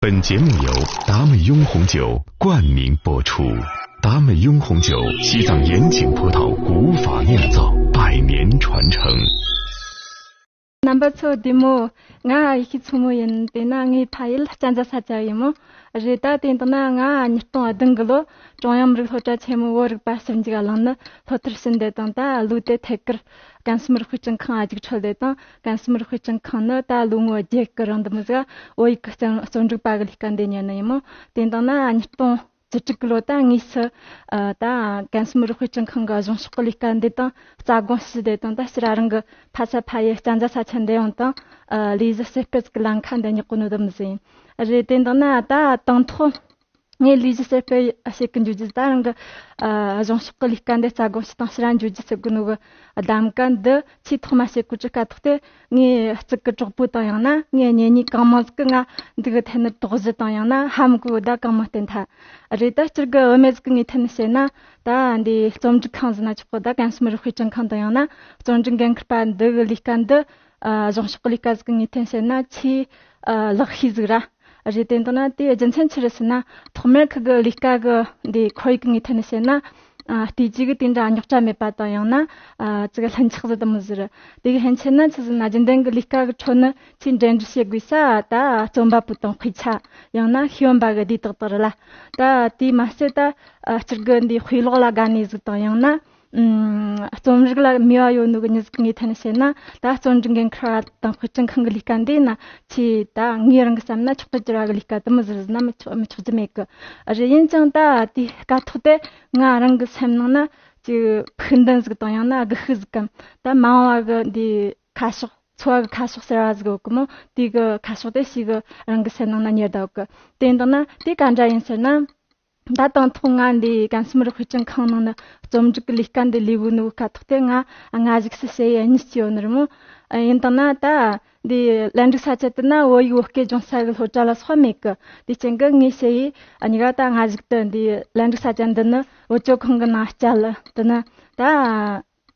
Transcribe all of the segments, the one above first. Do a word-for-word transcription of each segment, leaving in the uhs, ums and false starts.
本节目由达美拥红酒冠名播出。达美拥红酒，西藏盐井葡萄古法酿造，百年传承。རྣམ་པ་ཚོ་བདེ་མོ། ང་ཡེ་ཤེས་མཚོ་མོ་ཡིན། དེ་ན་ངའི་ཕ་ཡུལ་གཅན་ཚ་ས་ཆ་ཡིན་མོ། རེད། ད་དེ་འདི་ན་ང་ཉིས་སྟོང་བདུན་གི་ལོ་ཀྲུང་དབྱང་མི་རིགས་སློབ་གྲྭ་ཆེན་མོའི་བོད་རིག་པ་ཞིབ་འཇུག་གླིང་ནས་སློབ་མཐར་ཕྱིན་དེ་དང་། ད་ལོ་དེ་ཐད་ཀར་ཀན་སུའུ་མི་རིགས་དཔེ་སྐྲུན་ཁང་ང་རྒྱུགས་འཕྲོད་དེ་དང་། ཀན་སུའུ་མི་རིགས་དཔེ་སྐྲུན་ཁང་ནི་ད་ལོ་ངོ་བརྒྱད་གི་རིང་འདི་མོ་ཟིག་བོད་ཡིག་གི་རྩོམ་རྩོམ་སྒྲིག་པ་གི་ལས་ཀ་འདི་གཉེར་ནི་ཡིན་མོ། དེ་འདི་ན་ཉིས་སྟོང་བཅུ་དྲུག་གི་ལོ་ད་དངོས་སུ་ཨ་ད་ཀན་སུའུ་མི་རིགས་དཔེ་སྐྲུན་ཁང་གི་གཞུང་ཕྱོགས་ཀྱི་ལས་ཀ་འདི་དང་རྩ་དགོངས་ཞུས་དེ་དང་། ད་ཕྱིར་རང་གི་ཕ་ས་ཕ་ཡུལ་གཅན་ཚ་ས་ཆ་འདི་ཡོང་དང་། ཨ་ལས་གཞི་གསར་སྤེལ་གྱི་ལམ་ཁ་འདི་སྙེག་གོ་ནོ་འདི་མོ་ཟིག་ཡིན། རེད། དེ་འདི་ན་ད་དང་ཐོག་ངས་ལས་གཞི་གསར་སྤེལ་བྱེད་གི་འཇུག་རྒྱུ། ད་རང་གི་ཨ་གཞུང་ཕྱོགས་ཀྱི་ལས་ཀ་འདི་རྩ་དགོངས་ཞུས་དང་ཕྱིར་འཇུག་རྒྱུ་ཟེར་གོ་ནོ་གི་གདམ་ག་འདི་ཆེས་ཐོག་མ་བྱེད་གོ་དུས་སྐབས་ཐོག་དེ། ངའི་གཅིག་གི་གྲོགས་པོ་དང་ཡང་ན་ངའི་གཉེན་ཉེ་གང་མང་ཟིག་གིས་ང་འདི་གི་ཐད་ནས་དོགས་གཞི་དང་ཡང་ན་ཧ་མི་གོ་བ་ད་གང་མང་བསྟན་ཐལ། རེད། ད་སྤྱིར་གི་བུད་མེད་ཟིག་གི་ངོས་ཐད་ནས་བཤད་ན། ད་འདི་རྩོམ་སྒྲིག་ཁང་ཟེར་ན་ཆོག་གི། ད་ཀན་སུའུ་མི་རིགས་དཔེ་སྐྲུན་ཁང་དང་ཡང་ན་རྩོམ་སྒྲིག་འགན་འཁུར་པ་འདི་གི་ལས་ཀ་འདི་ཨ་གཞུང་ཕྱོགས་ཀྱི་ལས་ཀ་ཟིག་གི་ངོས་ཐད་ནས་བཤད་ན་ཆེས་ཨ་ལེགས་ཤོས་ཟིག་ར། རེད། དེ་འདི་ན་དེའི་རྒྱུ་མཚན་ཆི་རེད་ཟེར་ན། ཐོག་མར་ཁུ་གི་ལས་ཀ་གི་འདི་ཁོར་ཡུག་གི་ངོས་ཐད་ནས་བཤད་ན། ཨ་བལྟས་རྗེས་གི་དེ་འདྲ་རྙོག་དྲ་མེད་པ་དང་ཡང་ན་ཨ་ཅིག་ལྷིང་འཇགས་ཟིག་འདི་མོ་ཟིག་རེད། དེ་གི་ཕན་ཆད་ན་ཆི་ཟེར་ན། རྒྱུན་ལྡན་གི་ལས་ཀ་གི་ཁྲོད་ནས་ཆེས་འབྲེལ་འདྲིས་བྱེད་དགོས་ས་ད་རྩོམ་པ་པོ་དང་དཔེ་ཆ། ཡང་ན་ཤེས་ཡོན་པ་གི་སྡེ་དག་དག་རེད་ལ། ད་དེ་མ་ཟད་ད་ཨ་སྤྱིར་གི་འདི་དཔེ་ཀློག་ལ་དགའ་ནི་ཟིག་དང་ཡང་ན་ཨུམ་རྩོམ་རིག་ལ་མོས་པ་ཡོད་ནོ་གི་མྱི་ཟིག་གི་ངོས་ཐད་ནས་བཤད་ན། ད་རྩོམ་སྒྲིག་འགན་འཁུར་བ་དང་དཔེ་སྐྲུན་ཁང་གི་ལས་ཀ་འདི་ན་ཆེས་ད་ངས་རང་གིས་བསམ་ན་མཆོག་ཏུ་གྱུར་པ་གི་ལས་ཀ་དེ་མོ་ཟིག་ཟེར་ན་མི་ཆོག་མི་ཆོག་རྒྱུ་མེད་གི། རེད། ཡིན་ཀྱང་ད་དེའི་སྐབས་ཐོག་དེ་ང་རང་གི་སེམས་ནང་ན་ཅིག་ཕུགས་འདུན་ཟིག་དང་ཡང་ན་སྒུལ་ཤུགས་ཟིག་གམ། ད་མ་འོངས་པ་གི་འདི་ཁ་ཕྱོགས། འཚོ་བ་གི་ཁ་ཕྱོགས་ཟེར་བ་ཟིག་ཡོད་གི་མོ། དེ་གི་ཁ་ཕྱོགས་དེ་ཞེ་གི་རང་གི་སེམས་ནང་ན་ཉར་བསྡད་ཡོད་གི། དེ་འདི་ན་དེ་ག་འདྲ་ཡིན་ཟེར་ན། ད་དང་ཐོག་ང་འདི་ཀན་སུའུ་མི་རིགས་དཔེ་སྐྲུན་ཁང་ནང་ནས་རྩོམ་སྒྲིག་གི་ལས་ཀ་འདི་ལས་གོ་ནོ་གི་སྐབས་ཐོག་དེ་ང་སྔ་གཞུག་སུ་ཞ་ཡི་གཉིས་སྐྱེས་ཡོད་ནི་རེད་མོ། ཡིན་དང་ན་ད་འདི་ལན་ཀྲུའུ་ས་ཆ་དེ་ན་བོད་ཡིག་བོད་སྐད་སྦྱོང་ས་གི་སློབ་གྲྭ་ལ་སོགས་མེད་གི། དེ་རྐྱེན་གི་ངས་ཞ་ཡི་གཉིས་ཀ་ད་སྔ་གཞུག་ཏུ་འདི་ལན་ཀྲུའུ་ས་ཆ་འདི་ནི་བུ་བཅོལ་ཁང་གི་ནང་བསྐྱལ། དེ་ནི་ད་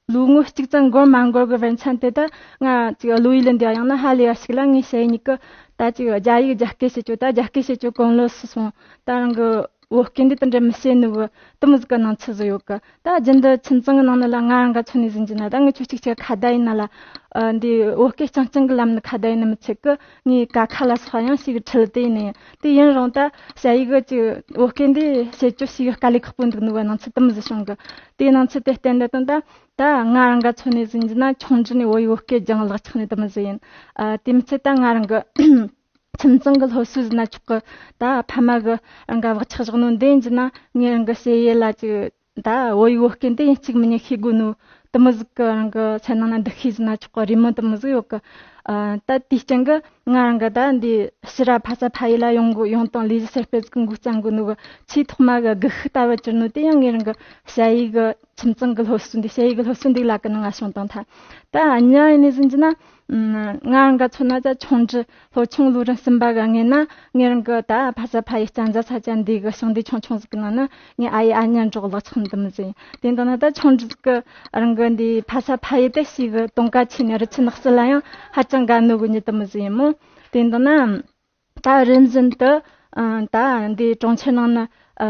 ལོ་ངོ་གཅིག་ཙམ་འགོར་མ་འགོར་གི་བར་མཚམས་དེ་ད་ང་ཅིག་བློ་ཡུལ་ལས་འདས་ཡང་ན་ཧ་ལས་པ་ཞིག་ལ། ངས་ཞ་ཡི་གཉིས་ཀ་ད་ཅིག་རྒྱ་ཡིག་རྒྱ་སྐད་བཤད་རྒྱུ། ད་རྒྱ་སྐད་བཤད་རྒྱུ་གོམས་ལོབས་སུ་སོང་། ད་རང་གི་བོད་སྐད་འདི་དེ་འདྲ་མི་བཤད་ནི་བོ་དེ་མོ་ཟིག་གི་སྣང་ཚུལ་ཟིག་ཡོད་གི། ད་རྒྱུན་དུ་ཁྱིམ་ཚང་གི་ནང་ནས་ལ་ང་རང་ག་མཚོན་ནས་ཟེར་རྒྱུ་ན། ད་ངས་ཁྱོད་གཅིག་གཅིག་ཁ་བརྡ་ཡེད་ན་ལ། ཨ་འདི་བོད་སྐད་རྐྱང་རྐྱང་གི་ལམ་ནས་ཁ་བརྡ་ཡེད་ནི་མི་ཚད་གི། ངས་ཀ་ཁ་ལ་སོགས་ཡང་ཞེ་གི་ཁྲེལ་ཏེ་ཡིན་ནི་ཡིན། དེ་ཡིན་རུང་ད་ཞ་ཡི་གི་ཅིག་བོད་སྐད་འདི་བཤད་རྒྱུ་ཞེ་གི་དཀའ་ལས་ཁག་པོ་འདུག་ནི་བོ་སྣང་ཚུལ་དེ་མོ་ཟིག་བྱུང་གི། དེའི་སྣང་ཚུལ་དེ་བསྟན་དེ་དང་ད། ད་ང་རང་ག་མཚོན་ནས་ཟེར་རྒྱུ་ན། ཆུང་དུས་ནས་བོད་ཡིག་བོད་སྐད་སྦྱངས་ལག་ཆགས་ནི་དེ་མོ་ཟིག་ཡིན། ཨ་དེ་མི་ཚད་ད་ང་རང་གི་ཁྱིམ་ཚང་གི་སློབ་གསོ་ཟེར་ན་ཆོག་གི། ད་ཕ་མ་གིས་རང་ག་བག་ཆགས་བཞག་ནོ་འདི་ཡིན་རྒྱུ་ན། ངས་རང་གི་ཞ་ཡི་ལ་ཅིག་ད་བོད་ཡིག་བོད་སྐད་འདི་ཡིན་གཅིག་མིན་གཉིས་ཤེས་དགོས་ནོ་དེ་མོ་ཟིག་གི་རང་གི་སེམས་ནང་ན་འདུ་ཤེས་ཟེར་ན་ཆོག་གི། རེ་སྨོན་དེ་མོ་ཟིག་ཡོད་གི། ཨ་ད་དེའི་རྐྱེན་གིས་ང་རང་གི་ད་འདི་ཕྱིར་ར་ཕ་ས་ཕ་ཡུལ་ལ་ཡོང་དགོས། ཡོང་དང་ལས་གཞི་གསར་སྤེལ་ཟིག་འགོ་བརྩམ་དགོས་ནོ་གི་ཆེས་ཐོག་མ་གི་སྒུལ་ཤུགས་ལྟ་བུ་གྱུར་ནོ་དེ་ཡང་ངས་རང་གི་ཞ་ཡི་གི་ཁྱིམ་ཚང་གི་སློབ་གསོ་འདི། ཞ་ཡི་གི་སློབ་གསོ་འདི་ལ་གི་ནང་ང་བྱུང་བཏང་ཐལ། ད་གཉིས་པ་ཡིན་ནི་ཟེར་རྒྱུ་ན། ང་རང་ག་མཚོན་ན་ད་ཆུང་དུས་སློབ་ཆུང་ལོ་རིམ་གསུམ་པ་གི་སྔོན་ན་ངས་རང་གི་ད་ཕ་ས་ཕ་ཡུལ་གཅན་ཚ་ས་ཆ་འདི་གི་ཞིང་སྡེ་ཆུང་ཆུང་ཟིག་གི་ནང་ན་ངས་ཨ་ཡེ་ཨ་མྱེས་འགྲོགས་ལག་ཆགས་ནི་དེ་མོ་ཟིག་ཡིན། དེ་འདི་ན་ད་ཆུང་དུས་ཟིག་གི་རང་གི་འདི་ཕ་ས་ཕ་ཡུལ་དེ་ཞེ་གི་དུང་དཀར་ཆེ་ནི་རི་ཆུ་ནགས་ཚལ་ལ་ཡང་ཧ་ཅང་དགའ་ནོ་གི་མྱི་དེ་མོ་ཟིག་ཡིན་མོ། དེ་འདི་ན། ད་རིམ་བཞིན་དུ་ཨ་ད་འདི་གྲོང་ཁྱེར་ནང་ན་ཨ་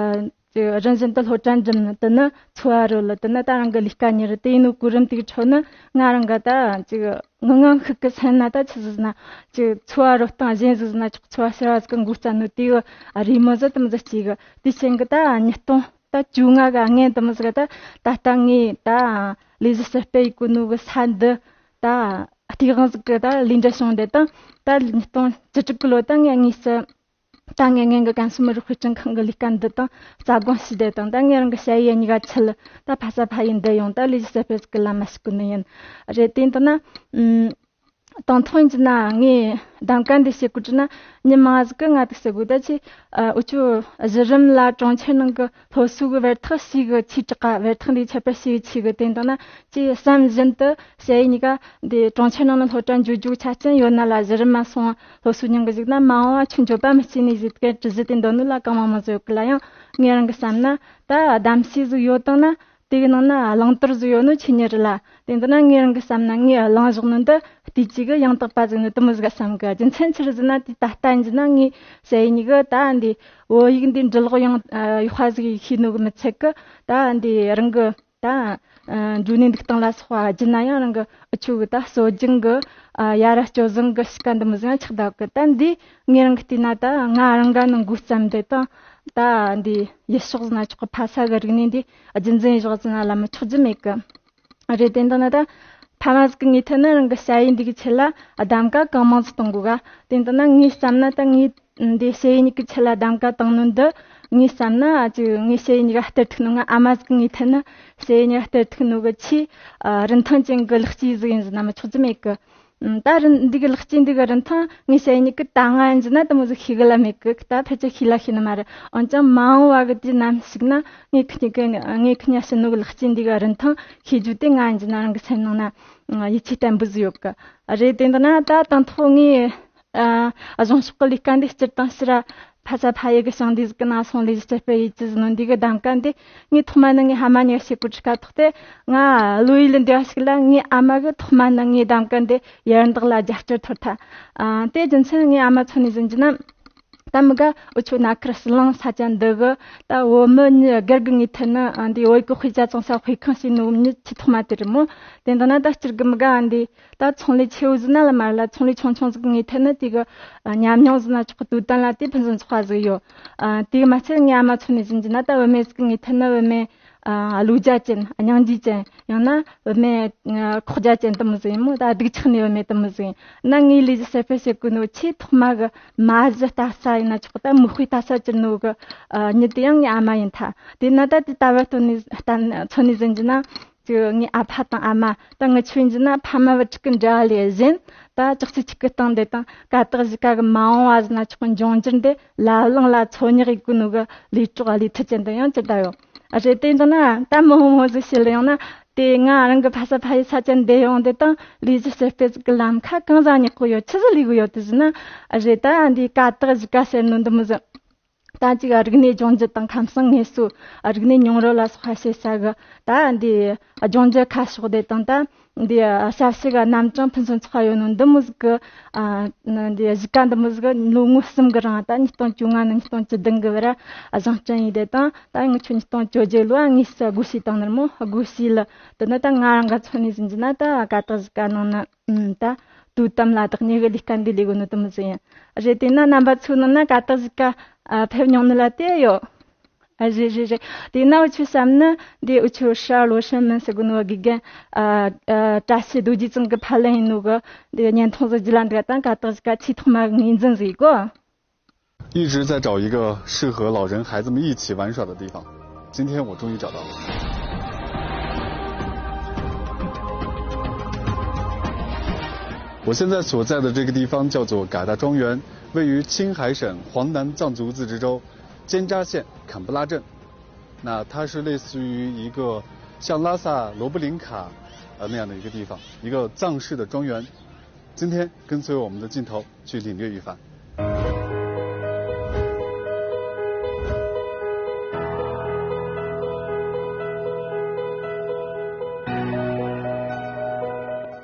ཅིག་རིམ་བཞིན་དུ་སློབ་གྲྭ་འགྲིམས་ནས། དེ་ནས་འཚོ་བ་རོལ། དེ་ནས་ད་རང་གི་ལས་ཀ་གཉེར། དེ་ཡིན་ནོ་གོ་རིམ་དེའི་ཁྲོད་ནས་ང་རང་གི་ད་ཅིག་ངང་ངང་ཤུགས་ཀྱིས་སེམས་ན་ད་ཆི་ཟིག་ན་ཅིག་འཚོ་བ་རོལ་སྟངས་གཞན་ཟིག་ཟེར་ན་ཆོག་འཚོ་བ་གསར་བ་ཟིག་གི་འགོ་བརྩམས་ནོ་དེ་གི་རེ་སྨོན་ཟིག་དེ་མོ་ཟིག་སྐྱེས་གི། དེའི་རྐྱེན་གི་ད་ཉིས་སྟོང་ད་བཅོ་ལྔ་གི་སྔོན་དེ་མོ་ཟིག་གི་ད་ད་ལྟ་ངས་ད་ལས་གཞི་གསར་སྤེལ་ཡེད་གོ་ནོ་གི་ས་འདི། ད་སྟེས་དབང་ཟིག་གི་ད་ལས་འབྲེལ་བྱུང་བསྡད་དང་། ད་ཉིས་སྟོང་བཅུ་དྲུག་གི་ལོ་ད་ངས་དངོས་སུ་ད་ངས་ངེད་གི་ཀན་སུའུ་མི་རིགས་དཔེ་སྐྲུན་ཁང་གི་ལས་ཀ་འདི་དང་རྩ་དགོངས་ཞུས་བསྡད་དང་། ད་ངས་རང་གི་ཞ་ཡི་གཉིས་ཀ་ཁྲིད། ད་ཕ་ས་ཕ་ཡུལ་འདི་ཡོང་། ད་ལས་གཞི་གསར་སྤེལ་ཟིག་གི་ལམ་མ་ཞུགས་གོ་ནི་ཡིན། རེད། དེ་འདི་ན་ཨུམ། དང་ཐོག་ཡིན་རྒྱུ་ན་ངས་གདམ་ག་འདི་བྱེད་དགོས་རྒྱུ་ན། མྱི་མང་ཟིག་གིས་ང་འདི་ཟེར་གོ། ད་ཁྱེད་ཨ་འུ་ཆོ་གཞི་རིམ་ལ་གྲོང་ཁྱེར་ནང་གི་སློབ་གསོ་གི་བར་ཐག་ཞེ་གི་ཆེ་དྲགས་ག། བར་ཐག་འདི་ཁྱད་པར་ཞེ་གི་ཆེ་གི། དེ་འདི་ན་ཅིག་བསམ་བཞིན་དུ་ཞ་ཡི་གཉིས་ཀ་འདི་གྲོང་ཁྱེར་ནང་ནས་སློབ་གྲྭ་འགྱོ་རྒྱུ་ཆ་རྐྱེན་ཡོད་ན་ལ། གཞི་རིམ་མ་སོང་སློབ་གསོ་མྱོང་གི་བཅུག་ན་མ་འོངས་པ་ཁྱོད་འགྱོད་པ་མི་སྐྱེ་ནི་ཟེར་གི་དྲི་ཞིབ་དེ་འདོན་ནོ་ལ་གང་མང་མང་ཟིག་ཡོད་གི་ལ། ཡང་ངས་རང་གི་བསམ་ན་ད་གདམ་གསེས་ཟིག་ཡོད་དང་ན། དེ་གི་ནང་ན་གླང་དར་ཟིག་ཡོད་ནོ་ཆི་ཉི་རེད་ལ། དེ་འདི་ན་ངས་རང་གི་བསམ་ན་ངས་གླང་བཞག་ནོ་འདི་བལྟས་ཅིག་གི་ཡང་དག་པ་ཟིག་ནི་དུ་མོ་ཟིག་བསམ་གི། རྒྱུ་མཚན་ཆི་རེད་ཟེར་ན། དེ་ད་ལྟ་ཡིན་རྒྱུ་ན་ངའི་ཞ་ཡི་ཉི་གི་ད་འདི་བོད་ཡིག་འདི་འབྲི་ཀློག་ཡང་ཡག་པ་ཟིག་ཤེས་ནོ་གི་མི་ཚད་གི། ད་འདི་རང་གི་ད་འགྲོ་ནས་འདུག་སྟངས་ལ་སོགས་པ་བརྒྱུད་ན་ཡང་རང་གི་འུ་ཆོ་གི་ད་སྲོལ་རྒྱུན་གི་ཡ་རབས་སྤྱོད་བཟང་གི་གཤིས་ཀ་འདི་མོ་ཟིག་ཡང་ཆགས་བསྡད་གི། ད་འདི་ངས་རང་གི་བལྟས་ན་ད་ང་རང་ག་ནི་འགོ་བརྩམས་ཏེ་དང་ད་འདི་ཡུལ་ཕྱོགས་ཟིག་ན་ཆོག་གི། ཕ་ས་གི་རིག་གནས་འདི་རྒྱུན་འཛིན་ཡག་ཟིག་ན་ལ་མི་ཆོག་རྒྱུ་མེད་གི། རེད། དེ་འདི་ན་ད་ཕ་མ་ཟིག་གི་ངོས་ཐད་ནས་རང་གི་ཞ་ཡི་འདི་གི་ཆེད་ལ་གདམ་ག་གང་མང་ཟིག་གཏོང་དགོས་ག། དེ་འདི་ན་ངས་བསམ་ན་ད་ངས་འདི་ཞ་ཡི་ཉི་གི་ཆེད་ལ་གདམ་ག་བཏང་ནོ་འདི། ངས་བསམ་ན་ཅིག་ངས་ཞ་ཡི་ཉི་ག་སྟེར་ཐུབ་ནོ། ང་ཨ་མ་ཟིག་གི་ངོས་ཐད་ནས་ཞ་ཡི་ཉི་ག་སྟེར་ཐུབ་ནོ་གི་ཆེས་ཨ་རིན་ཐང་ཅན་གི་ལག་རྩལ་ཟིག་ཡིན་ཟེར་ན་མི་ཆོག་རྒྱུ་མེད་གི། ཨ་ད་རིན་འདི་གི་ལག་རྩལ་འདི་གི་རིན་ཐང་ངས་ཞ་ཡི་ཉི་གི་ད་ང་ཡིན་རྒྱུ་ན་དུ་མོ་ཟིག་ཤེས་གི་ལ་མེད་གི། ད་ཕལ་ཆེར་ཤེས་ལ་ཤེས་ནི་མ་རེད། འོན་ཀྱང་མ་འོངས་པ་གི་དུས་ནམ་ཞིག་ན་ངས་ཁི་གཉིས་གི་ངས་ཁི་གཉིས་ཞུ་ནོ་གི་ལག་རྩལ་འདི་གི་རིན་ཐང་ཤེས་རྒྱུ་དེ་ང་ཡིན་རྒྱུ་ན་རང་གི་སེམས་ནང་ན་ཡིད་ཆེས་བརྟན་པོ་ཟིག་ཡོད་གི། རེད། དེ་འདི་ན་ད་དང་ཐོག་ངས་ཨ་གཞུང་ཕྱོགས་ཀྱི་ལས་ཀ་འདི་སྤྱིར་བཏང་ཕྱིར་ར་ཕ་ས་ཕ་ཡུལ་གི་ཞིང་སྡེ་ཟིག་གི་ནང་སོང་ལས་གཞི་རྩད་དཔེ་ཡེད་རྒྱུ་ཟེར་ནོ་འདི་གི་གདམ་ག་འདི་ངས་ཐོག་མ་ནས་ངའི་ཨ་མ་གཉིས་ཀ་བྱེད་གོ་དུས་སྐབས་ཐོག་དེ། ང་བློ་ཡུལ་ལས་འདས་པ་ཞིག་ལ་ངའི་ཨ་མ་གིས་ཐོག་མ་ནས་ངའི་གདམ་ག་འདི་ཡར་འདེགས་ལ་རྒྱབ་སྐྱོར་ཐོབ་ཐལ། ཨ་དེ་རྒྱུ་མཚན་ངའི་ཨ་མ་མཚོན་ནས་ཟེར་རྒྱུ་ན། ད་མི་ག་འུ་ཆོ་ན་ཁར་ཟི་ལིང་ས་ཆ་འདི་གི་ད་བོད་མི་མྱི་སྒེར་གི་ངོས་ཐད་ནས་ཨ་འདི་བོད་ཡིག་གི་དཔེ་ཆ་བཙོང་ས་དཔེ་ཁང་བྱས་ནོ་མྱི་ཆེས་ཐོག་མ་དེ་རེད་མོ། དེ་འདི་ན་ད་སྤྱིར་གི་མི་ག་ཨ་འདི་ད་ཚོང་ལས་ཆེ་བོ་ཟིག་ན་ལ་མ་རེད་ལ། ཚོང་ལས་ཆུང་ཆུང་ཟིག་གི་ངོས་ཐད་ནས་དེ་གི་ཨ་ཉམས་མྱོང་ཟིག་ན་ཆོག་གི། དུས་གཏན་ལ་དེ་ཕུན་སུམ་ཚོགས་པ་ཟིག་ཡོད། ཨ་དེ་གི་མ་ཚད་ངའི་ཨ་མ་མཚོན་ནས་ཟེར་རྒྱུ་ན་ད་བུད་མེད་ཟིག་གི་ངོས་ཐད་ནས་བུད་མེད་ཨ་བློ་རྒྱ་ཅན། ཨ་སྙིང་རྗེ་ཅན། ཡང་ན་བུད་མེད་ཨ་ཁོག་རྒྱ་ཅན་དུ་མོ་ཟིག་ཡིན་མོ། ད་སྡུག་ཆགས་ནས་བུད་མེད་དུ་མོ་ཟིག་ཡིན་ན། ངའི་ལས་གཞི་གསར་སྤེལ་བྱེད་དགོས་ནོ་ཆེས་ཐོག་མ་གི་མ་གཞི་ལྟ་ས་ཡིན་ན་ཆོག་ད་མིག་དཔེ་ལྟ་ས་གྱུར་ནོ་གི་ཨ་མྱི་དེ་ཡང་ངའི་ཨ་མ་ཡིན་ཐལ། དེ་ན་ད་དེ་ལྟ་བུ་སྟོན་ནས་ལྟ་མཚོན་ནས་ཟེར་རྒྱུ་ན། ཅིག་ངའི་ཨ་ཕ་དང་ཨ་མ་ད་ངི་ཆོ་ཡིན་རྒྱུ་ན་ཕ་མ་བུ་ཕྲུག་གི་འབྲེལ་བ་ལས་གཞན། ད་ཅོག་ཙེ་གཅིག་གི་སྟེང་དེ་དང་ཀ་དག་གཞིས་ཀ་གི་མ་འོངས་པ་ཟེར་ན་ཆོག་གི་འབྱུང་འགྱུར་འདི་ལ་ལང་ལ་འཚོལ་སྙེག་ཡེད་གོ་ནོ་གི་ལས་གྲོགས་ལས་མཐུན་ཅན་དུ་ཡང་གྱུར་བསྡད་ཡོད། རེད། དེ་འདི་ན་ད་མི་ཧོ་མོ་ཟིག་བྱེད་ལ་ཡོང་ན། དེ་ང་རང་གི་ཕ་ས་ཕ་ཡུལ་ས་ཆ་འདི་ཡོང་དེ་དང་ལས་གཞི་གསར་སྤེལ་ཟིག་གི་ལམ་ཁ་གང་ཟིག་སྙེག་གོ་ཡོད། ཆི་ཟིག་ལས་གོ་ཡོད་དེ་ཟེར་ན། རེད། ད་འདི་ཀ་དག་གཞིས་ཀ་ཟེར་ནོ་འདི་མོ་ཟིག་ད་ཅིག་རིག་གནས་སྦྱོང་རྒྱུ་དང་ཁམས་སངས་ངལ་གསོ། རིག་གནས་མྱོང་རོལ་ལ་སོགས་པ་བྱེད་ས་གི་ད་འདི་སྦྱོང་རྒྱུ་ཁ་ཕྱོགས་དེ་དང་། ད་འདི་ཞབས་ཞུ་གི་རྣམ་གྲངས་ཕུན་སུམ་ཚོགས་པ་ཡོད་ནོ་འདི་མོ་ཟིག་གི་ཨ་འདི་གཞིས་ཀ་འདི་མོ་ཟིག་གི་ལོ་ངོ་གསུམ་གི་རིང་། ད་ཉིས་སྟོང་བཅོ་ལྔ་ནས་ཉིས་སྟོང་བཅུ་བདུན་གི་བར་བཟང་བསྐྲུན་ཡས་དེ་དང་། ད་ངི་ཆོ་ཉིས་སྟོང་བཅོ་བརྒྱད་ལོ་ཨ་དངོས་སུ་སྒོ་ཕྱེས་བཏང་ནི་རེད་མོ། སྒོ་ཕྱེས་ལ་དེ་ནི་ད་ང་རང་ག་མཚོན་ནས་ཟེར་རྒྱུ་ན། ད་ཀ་དག་གཞིས་ཀ་ནང་ན་ཨུམ་ད་དུས་དམ་ལ་བདག་ཉིད་ཀྱི་ལས་ཀ་འདི་ལས་གོ་ནོ་དེ་མོ་ཟིག་ཡིན། རེད། དེ་ན་རྣམ་པ་ཚོའི་ནང་ན་ཀ་དག་གཞིས་ཀ་ཨ་ཕེབས་མྱོང་ནི་ལ་དེ་ཡོད། ཨ་རེད་རེད་རེད། དེ་ན་འུ་ཆོའི་བསམ་ན་འདི་འུ་ཆོའི་ཧྲ་ལོ་ཧྲན་མིན་ཟེར་གོ་ནོ་དགེ་རྒན་ཨ་ཨ་བཀྲ་ཤིས་རྡོ་རྗེ་ཚང་གི་ཕབ་ལེན་ཡིན་ནོ་གི་འདི་བརྙན་ཐུང་ཟིག་བརྒྱུད་ལ་འདི་ག་དང་། ཀ་དག་གཞིས་ཀ་ཆེས་ཐོག་མ་གི་ངོས་འཛིན་ཟིག་ཡིན་གོ། 一直在找一个适合老人孩子们一起玩耍的地方，今天我终于找到了。我现在所在的这个地方叫做嘎达庄园，位于青海省黄南藏族自治州尖扎县坎布拉镇。那它是类似于一个像拉萨罗布林卡呃那样的一个地方，一个藏式的庄园。今天跟随我们的镜头去领略一番。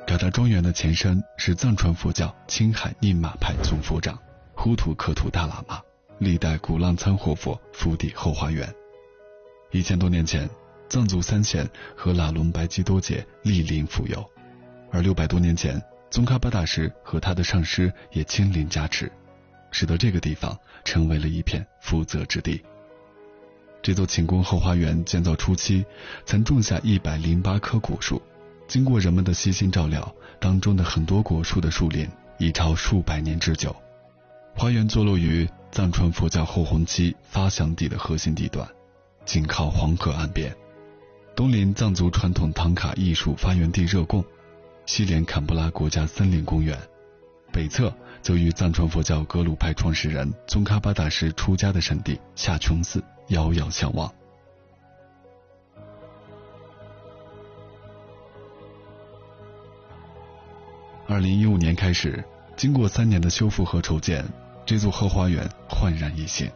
嘎达庄园的前身是藏传佛教青海宁玛派总佛长呼图克图大喇嘛。 历代古浪仓活佛府邸后花园。一千多年前，藏族三贤和喇伦白基多杰莅临护佑，而六百多年前，宗喀巴大师和他的上师也亲临加持，使得这个地方成为了一片福泽之地。这座寝宫后花园建造初期，曾种下一百零八棵果树，经过人们的悉心照料，当中的很多果树的树龄已超数百年之久。 花园坐落于藏传佛教后弘期发祥地的核心地段，紧靠黄河岸边。东临藏族传统唐卡艺术发源地热贡，西连坎布拉国家森林公园，北侧则与藏传佛教格鲁派创始人宗喀巴大师出家的圣地夏琼寺遥遥相望。 二零一五年开始，经过三年的修复和筹建，这座后花园焕然一新，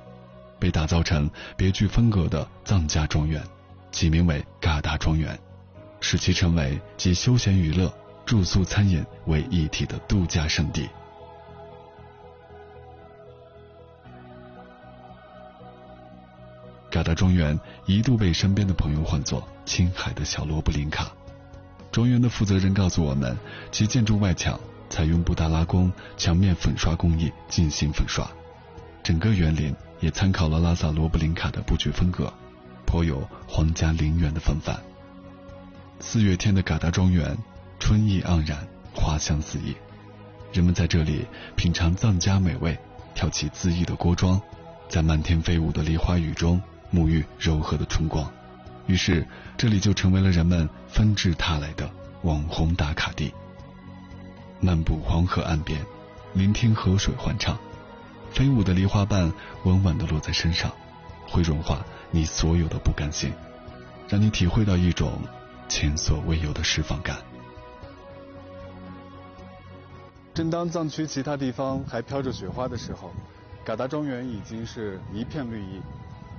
被打造成别具风格的藏家庄园。起名为嘎达庄园，使其成为集休闲娱乐、住宿、餐饮为一体的度假胜地。嘎达庄园一度被身边的朋友唤作“青海的小罗布林卡”。庄园的负责人告诉我们，其建筑外墙采用布达拉宫墙面粉刷工艺进行粉刷，整个园林也参考了拉萨罗布林卡的布局风格，颇有皇家陵园的风范。四月天的嘎达庄园，春意盎然，花香四溢。人们在这里品尝藏家美味，跳起恣意的锅庄，在漫天飞舞的梨花雨中沐浴柔和的春光。于是，这里就成为了人们纷至沓来的网红打卡地。漫步黄河岸边，聆听河水欢唱，飞舞的梨花瓣稳稳地落在身上，会融化你所有的不甘心，让你体会到一种前所未有的释放感。正当藏区其他地方还飘着雪花的时候，嘎达庄园已经是一片绿意。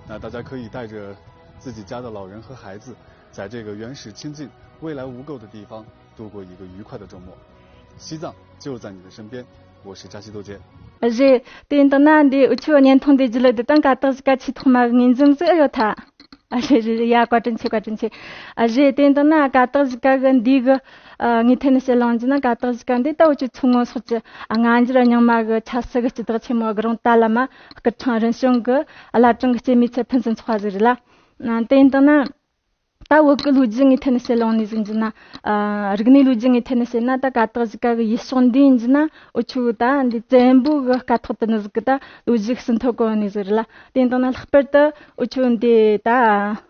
那大家可以带着自己家的老人和孩子，在这个原始清净、未来无垢的地方度过一个愉快的周末。西藏就在你的身边，我是扎西多杰。 རེད། དེ་ཡིན་དང་ན་འདི་འུ་ཆོ་བརྙན་ཐུང་འདི་བརྒྱུད་ལས་དེ་དང་ཀ་དག་གཞིས་ཀ་ཆེས་ཐོག་མ་གི་ངོས་འཛིན་ཟིག་ཨེ་ཡོད་ཐལ། ཨ་རེད་རེད་རེད། ཡ། བཀའ་དྲིན་ཆེ། བཀའ་དྲིན་ཆེ། ཨ་རེད། དེ་ཡིན་དང་ན་ཀ་དག་གཞིས་ཀ་གི་འདི་གི་ཨ་ངོས་ཐད་ནས་བཤད་ལོང་གྱི་ན། ཀ་དག་གཞིས་ཀ་འདི་ད་འུ་ཆོ་མཚོ་སྔོན་སོགས་ཀྱི་ཨ་སྔ་འགྱུར་རྙིང་མ་གི་ཆབ་སྲིད་གི་སྤྱི་བདག་ཆེན་མོ་གི་རོང་ཏཱ་བླ་མ་སྐུ་ཕྲེང་རིམ་བྱོན་གི་བླ་བྲང་གི་སྐྱེད་མོས་ཚལ་ཕུན་སུམ་ཚོགས་པ་ཟིག་རེད་ལ། ཨ་དེ་ཡིན་དང་ན། ད་བོད་ཀྱི་ལོ་རྒྱུས་ངོས་ཐད་ནས་བཤད་ལོང་ནས་ཟིག་ཡིན་ན། ཨ་རིག་གནས་ལོ་རྒྱུས་ངོས་ཐད་ནས་བཤད་ན། ད་ཀ་དག་གཞིས་ཀ་གི་ཡུལ་ཕྱོགས་འདི་ཡིན་གྱི་ན། འུ་ཆོ་ད་འདི་བཙན་པོ་གི་སྐབས་ཐོག་ཏུ་ནི་ཟིག་གི་ད་ལོ་རྒྱུས་ཟིན་ཐོ་གོ་ནས་ཟིག་རེད་ལ། དེ་ཡིན་དང་ན་ལྷག་པར་དུ་འུ་ཆོ་འདི་ད་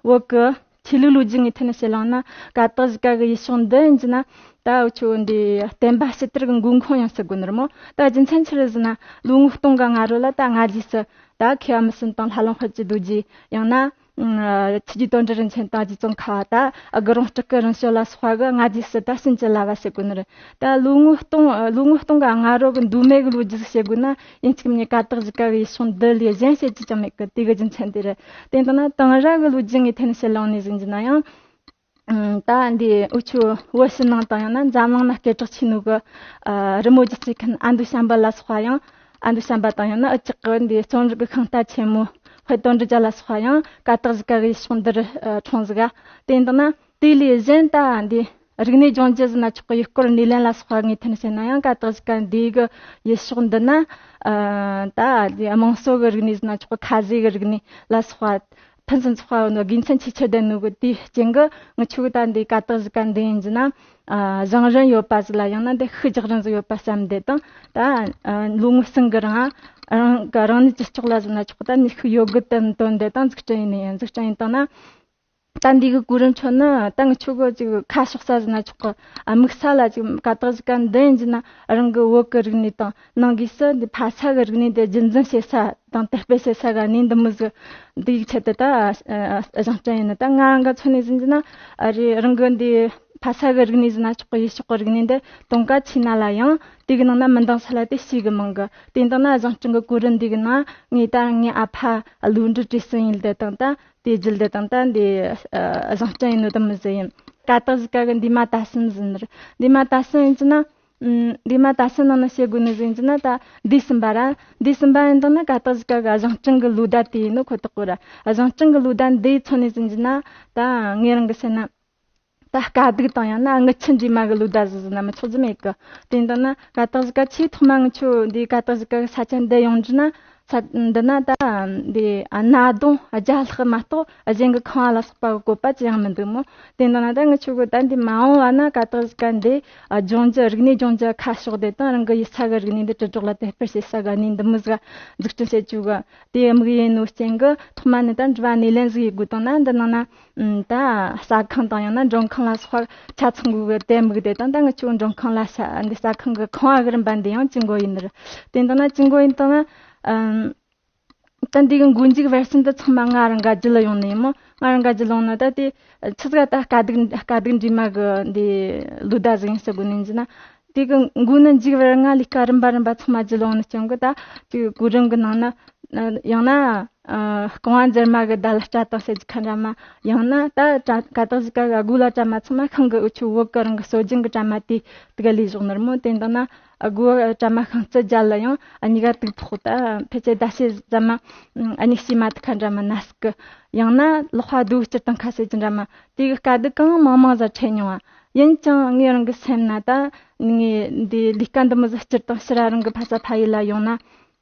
བོད་ཀྱི་ཆོས་ལུགས་ལོ་རྒྱུས་ངོས་ཐད་ནས་བཤད་ལོང་ན། ཀ་དག་གཞིས་ཀ་གི་ཡུལ་ཕྱོགས་འདི་ཡིན་གྱི་ན། ད་འུ་ཆོ་འདི་བསྟན་པ་ཕྱི་དར་གི་འགོ་ཁུངས་ཡང་ཟེར་དགོས་ནི་རེད་མོ། ད་རྒྱུ་མཚན་ཆི་རེད་ཟེར་ན། ལོ་ངོ་སྟོང་གི་སྔ་རོལ་ལ་ད་སྔ་རྗེས་སུ་ད་མཁས་པ་མི་གསུམ་དང་ལྷ་ལུང་དཔལ་གྱི་རྡོ་རྗེ། ཡང་ན། ཨ་ཆོས་རྗེ་དོན་གྲུབ་རིན་ཆེན་དང་རྗེ་ཙོང་ཁ་པ། ད་དགུ་རོང་སྤྲུལ་སྐུ་རིན་ཆེན་ལ་སོགས་པ་གིས་སྔ་རྗེས་སུ་ད་བྱིན་གྱིས་བརླབས་པ་ཟེར་དགོས་ནི་རེད། ད་ལོ་ངོ་སྟོང་ལོ་ངོ་སྟོང་གི་སྔ་རོལ་གི་མདོ་སྨད་གི་ལོ་རྒྱུས་ཟིག་བཤད་དགོས་ན། ཡིན་གཅིག་མིན་གཉིས་ཀ་དག་གཞིས་ཀ་གི་ཡུལ་ཕྱོགས་འདི་ལས་གཞན་བཤད་རྒྱུ་ཅང་མེད་གི། དེ་གི་རྒྱུ་མཚན་དེ་རེད། དེ་ཡིན་དང་ན་དེང་རབས་གི་ལོ་རྒྱུས་ངོས་ཐད་ནས་བཤད་ལོང་ནས་ཟིག་ཡིན་གྱི་ན་ཡང་། ཨ་ད་འདི་འུ་ཆོ་བོད་ཕྱི་ནང་དང་ཡང་ན་འཛམ་གླིང་ན་སྐད་གྲགས་ཆེ་ནོ་གི་ཨ་རི་མོ་སྒྱུ་རྩལ་མཁན་ཨ་མདོ་བྱམས་པ་ལ་སོགས་པ་ཡང་། ཨ་མདོ་བྱམས་པ་དང་ཡང་ན་འུ་ཅག་གི་འདི་རྩོམ་རིག་གི་ཤིང་རྟ་ཆེན་མོ་དཔལ་དོན་གྲུབ་རྒྱལ་ལ་སོགས་པ་ཡང་ཀ་དག་གཞིས་ཀ་གི་ཡུལ་ཕྱོགས་འདིར་ཨ་འཁྲུངས་ཟིག་ག། དེ་ཡིན་དང་ན་དེ་ལས་གཞན་ད་འདི་རིག་གནས་ལྗོངས་རྒྱུ་ཟེར་ན་ཆོག་གི། ཡུལ་སྐོར་སྣེ་ལེན་ལ་སོགས་པ་ངོས་ཐད་ནས་བཤད་ན་ཡང་། ཀ་དག་གཞིས་ཀ་འདི་གི་ཡུལ་ཕྱོགས་འདི་ན་ཨ་ད་འདི་དམངས་སྲོལ་གི་རིག་གནས་ཟེར་ན་ཆོག་གི། ཁ་ཟས་གི་རིག་གནས་ལ་སོགས་པ་ཕུན་སུམ་ཚོགས་པ་ཡོད་ནོ་དགེ་མཚན་ཆེས་ཆེར་ལྡན་ནོ་གི། དེའི་རྐྱེན་གྱིས་ངི་ཆོ་གིས་ད་འདི་ཀ་དག་གཞིས་ཀ་འདི་ཡིན་གྱི་ན། ཨ་བཞེངས་རིན་ཡོད་པ་ཟིག་ལ། ཡང་ན་འདི་ཤུགས་རྒྱག་རིན་ཟིག་ཡོད་པ་བསམ་བསྡད་དང་། ད་ཨ་ལོ་ངོ་གསུམ་གི་རིང་ང་རང་གི་རང་ཉིད་ཀྱི་ཕྱོགས་ལ་ཟེར་ན་ཆོག་གི། ད་ནུས་ཤུགས་ཡོད་དགུ་ཏུ་འདོན་བསྡད་དང་འཛུགས་སྐྲུན་ཡེད་ནི་ཡིན། འཛུགས་སྐྲུན་ཡེད་བཏང་ན། ད་འདི་གི་གོ་རིམ་ཁྲོད་ནས་ད་ངི་ཆོ་གིས་ཅིག་ཁ་ཕྱོགས་ས་ཟེར་ན་ཆོག་གི། ཨ་དམིགས་ས་ལ་ཅིག་ཀ་དག་གཞིས་ཀ་འདི་ཡིན་གྱི་ན། རང་གི་བོད་ཀྱི་རིག་གནས་དང་། ནང་སྒོས་སུ་འདི་ཕ་ས་གི་རིག་གནས་དེ་རྒྱུན་འཛིན་བྱེད་ས་དང་དར་སྤེལ་བྱེད་ས་གི་གནས་འདི་མོ་ཟིག། འདི་ཡི་ཆེད་དུ་ད་ཨ་ཨ་བཞེངས་སྐྲུན་ཡེད་ནི། ད་ང་རང་གི་མཚོན་ནས་ཟེར་གྱི་ན། ཨ་རེད། རང་གི་འདི་ཕ་ས་གི་རིག་གནས་ཟེར་ན་ཆོག་གི། ཡུལ་ཕྱོགས་གི་རིག་གནས་འདི་དུང་ཀ་ཆེ་ན་ལ་ཡང་། དེ་གི་ནང་ན་མི་འདང་ས་ལ་དེ་ཞེ་གི་མང་གི། དེ་ཡིན་དང་ན་བཞེངས་སྐྲུན་གི་གོ་རིམ་འདི་གི་ནང་ངས་ད་ངའི་ཨ་ཕ་བློ་གྲོས་བཀྲས་གསུམ་ཡིན་བསྡད་དང་། ད་དེ་བརྒྱུད་བསྡད་དང་། ད་འདི་ཨ་བཞེངས་སྐྲུན་ཡེད་ནོ་དེ་མོ་ཟིག་ཡིན། ཀ་དག་གཞིས་ཀ་གི་འདས་མ་ད་གསུམ་ཟེར་ནི་རེད། འདས་མ་ད་གསུམ་ཡིན་གྱི་ན། ཨུམ། འདས་མ་ད་གསུམ་ནང་ན་བཤད་དགོས་ནི་ཟིག་ཡིན་གྱི་ན། ད་འདས་ཟིན་པ་ར། འདས་ཟིན་པ་ཡིན་དང་ན་ཀ་དག་གཞིས་ཀ་གི་བཞེངས་སྐྲུན་གི་ལོ་ཟླ་དེ་ཡིན་ནོ་ཁོ་ཐག་གོ་ར། བཞེངས་སྐྲུན་གི་ལོ་ཟླ་འདིའི་མཚོན་ནས་ཟེར་གྱི་ན། ད་ངས་རང་གིས་བཤད་ན། ད་དཀའ་སྡུག་དང་ཡང་ན་རྔུལ་ཆུ་འདྲེས་མ་གི་ལོ་ཟླ་ཟིག་ཟེར་ན་མི་ཆོག་རྒྱུ་མེད་གི། དེ་ཡིན་དང་ན་ཀ་དག་གཞིས་ཀ་ཆེས་ཐོག་མ་ངི་ཆོ་འདི་ཀ་དག་གཞིས་ཀ་གི་ས་ཆ་འདི་ཡོང་རྒྱུ་ན། ས་འདི་ན་ད་འདི་ཨ་གནའ་སྡོང་བརྒྱ་ལྷག་མ་གཏོགས་གཞན་གི་ཁང་བ་ལ་སོགས་པ་གི་བཀོད་པ་ཅི་ཡང་མི་འདུག་མོ། དེ་འདྲ་ན་ད་ངི་ཆོ་གིས་ད་འདི་མ་འོངས་བ་ན་ཀ་དག་གཞིས་ཀ་འདི་ཨ་ལྗོངས་རྒྱུ། རིག་གནས་ལྗོངས་རྒྱུ་ཁ་ཕྱོགས་བསྡད་དང་། རང་གི་ཡུལ་ས་གི་རིག་གནས་འདི་དྲིལ་སྒྲོག་ལ་དར་སྤེལ་བྱེད་ས་གི་གནས་འདི་མོ་ཟིག་འཛུགས་སྐྲུན་བྱེད་རྒྱུ་གི་དེ་དམིགས་ཡུལ་ཡིན་ནོ་རྐྱེན་གིས། ཐོག་མ་ནས་ད་འགྲུལ་བ་སྣེ་ལེན་ཟིག་ཡེད་དགོས་བཏང་ན། འདི་ནང་ན་ཨུམ་ད་ཟ་ཁང་དང་ཡང་ན་མགྲོན་ཁང་ལ་སོགས་པ་ཆ་ཚང་དགོས་གི་དེ་དམིགས་བསྡད་དང་། ད་ངི་ཆོ་མགྲོན་ཁང་ལ་ས་འདི་ཟ་ཁང་གི་ཁང་བ་གི་རིམ་པ་འདི་ཡང་ཇུས་འགོད་ཡེད་ནི་རེད། དེ་འདྲ་ན་ཇུས་འགོད་ཡེད་བཏང་ན། ཨུམ། ད་འདི་གི་མགོ་མཇུག་བར་གསུམ་དུ་ཚང་མ་ང་རང་ག་བརྒྱུད་ལ་ཡོང་ནི་ཡིན་མོ། ང་རང་ག་བརྒྱུད་ལ་ཡོང་ན་ད་དེ་ཆི་ཟིག་ད་དཀའ་སྡུག་དཀའ་སྡུག་འདྲེས་མ་གི་འདི་ལོ་ཟླ་ཟིག་ཡིན་ཟེར་དགོས་ནི་ཡིན་གྱི་ན། དེ་གི་མགོ་ནས་མཇུག་བར་ང་ལས་ཀ་རིམ་པ་རིམ་པ་ཚང་མ་བརྒྱུད་ལ་ཡོང་ནི་རྐྱེན་གིས། ད་དེ་གི་གོ་རིམ་གི་ནང་ན་ཡང་ན་ ཨ་རྐང་བ་འཛེར་མ་གི་བརྡ་ལ་སྐྲ་དང་ཟེར་རྒྱུ་ཁ་འདྲ་མ། ཡང་ན་ད་སྐྲ་ཀ་དག་གཞིས་ཀ་གི་སྒོ་ལ་སྐྲ་མ་ཚང་མ་ཤིང་གི་འུ་ཆོ་བོད་གི་རང་གི་སྲོལ་རྒྱུན་གི་སྐྲ་མ་དེ་དེ་ག་ལས་བཞག་ནི་རེད་མོ། དེ་འདྲ་ན་སྒོ་སྐྲ་མ་ཤིང་རྩི་རྒྱབ་ལ་ཡང་ཨ་མྱིག་ག་དུག་ཕོག་ད་ཕལ་ཆེར་ཟླ་ཕྱེད་ཙམ་མ་ཨ་མྱིག་ཤེལ་མ་དེ་ཁ་འདྲ་མ་ན་ཟུག་གི། ཡང་ན་ལག་པ་རྡོ་སྐྱུར་དང་ཁ་ཟེར་རྒྱུ་འདྲ་མ། དེ་གི་དཀའ་སྡུག་གང་མང་མང་ཟིག་འཕྲད་མྱོང་ང་། ཡིན་ཀྱང་ངས་རང་གི་སེམས་ན་ད་ངས་འདི་ལས་ཀ་འདི་མོ་ཟིག་སྤྱིར་བཏང་ཕྱིར་ར་རང་གི་ཕ་ས་ཕ་ཡུལ་ལ་ཡོང་ན།